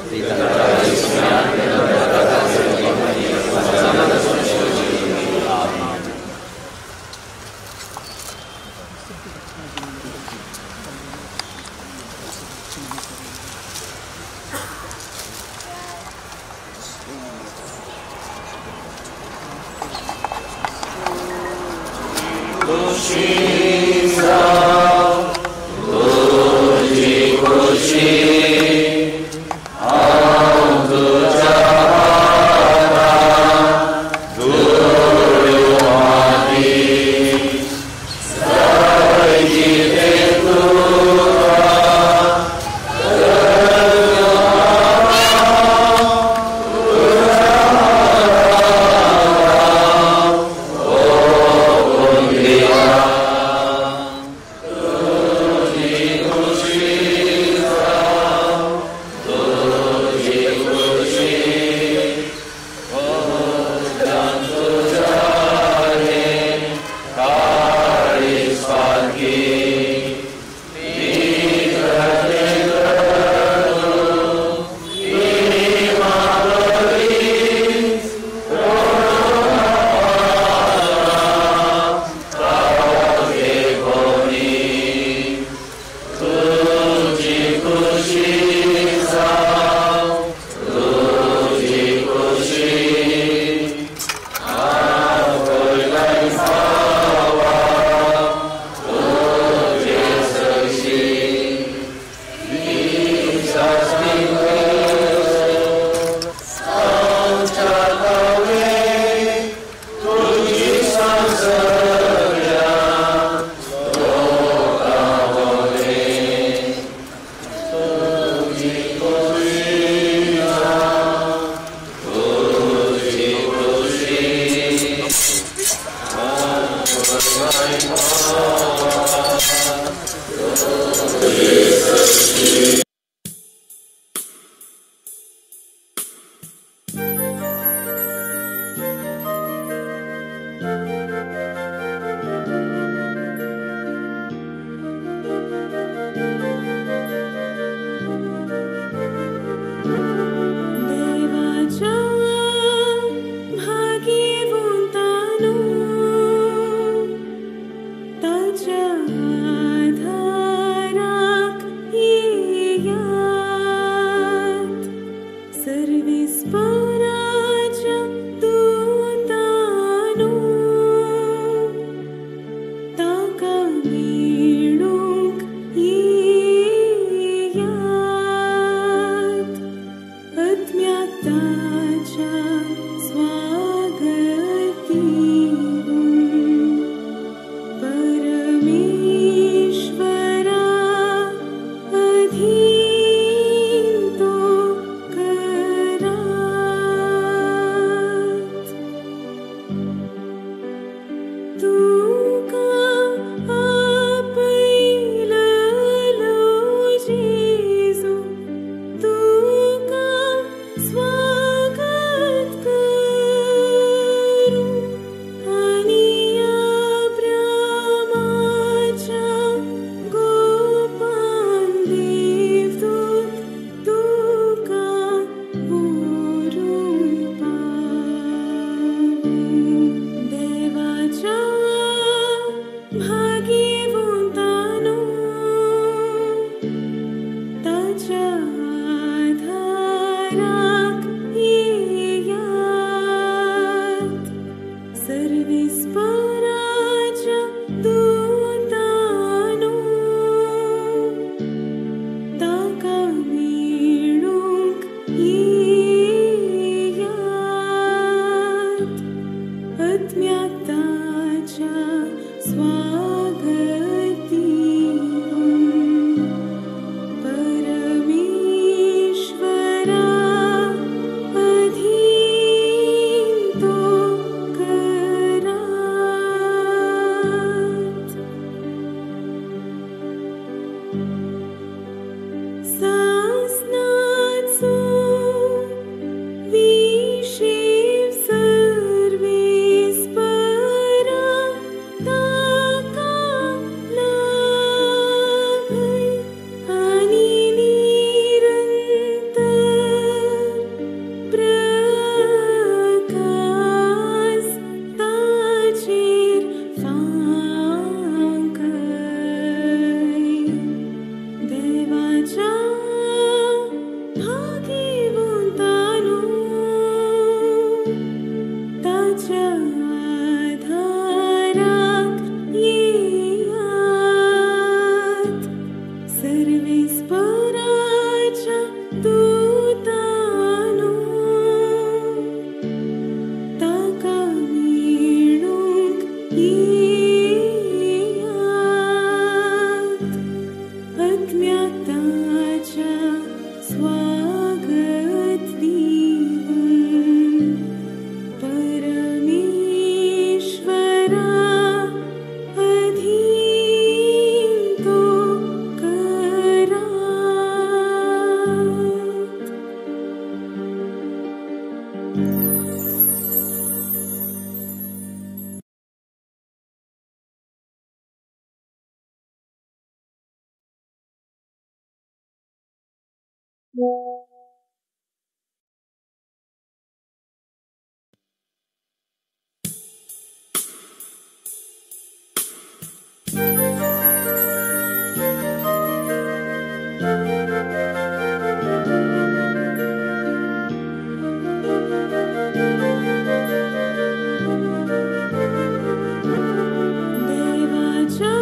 देवाच्या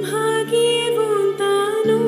भागीवंतानो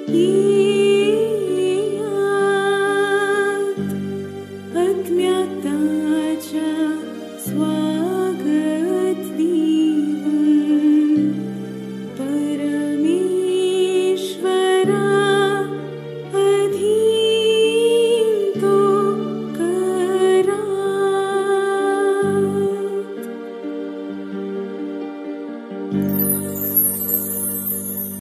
येयात, आत्म्याताच्या स्वार्थान।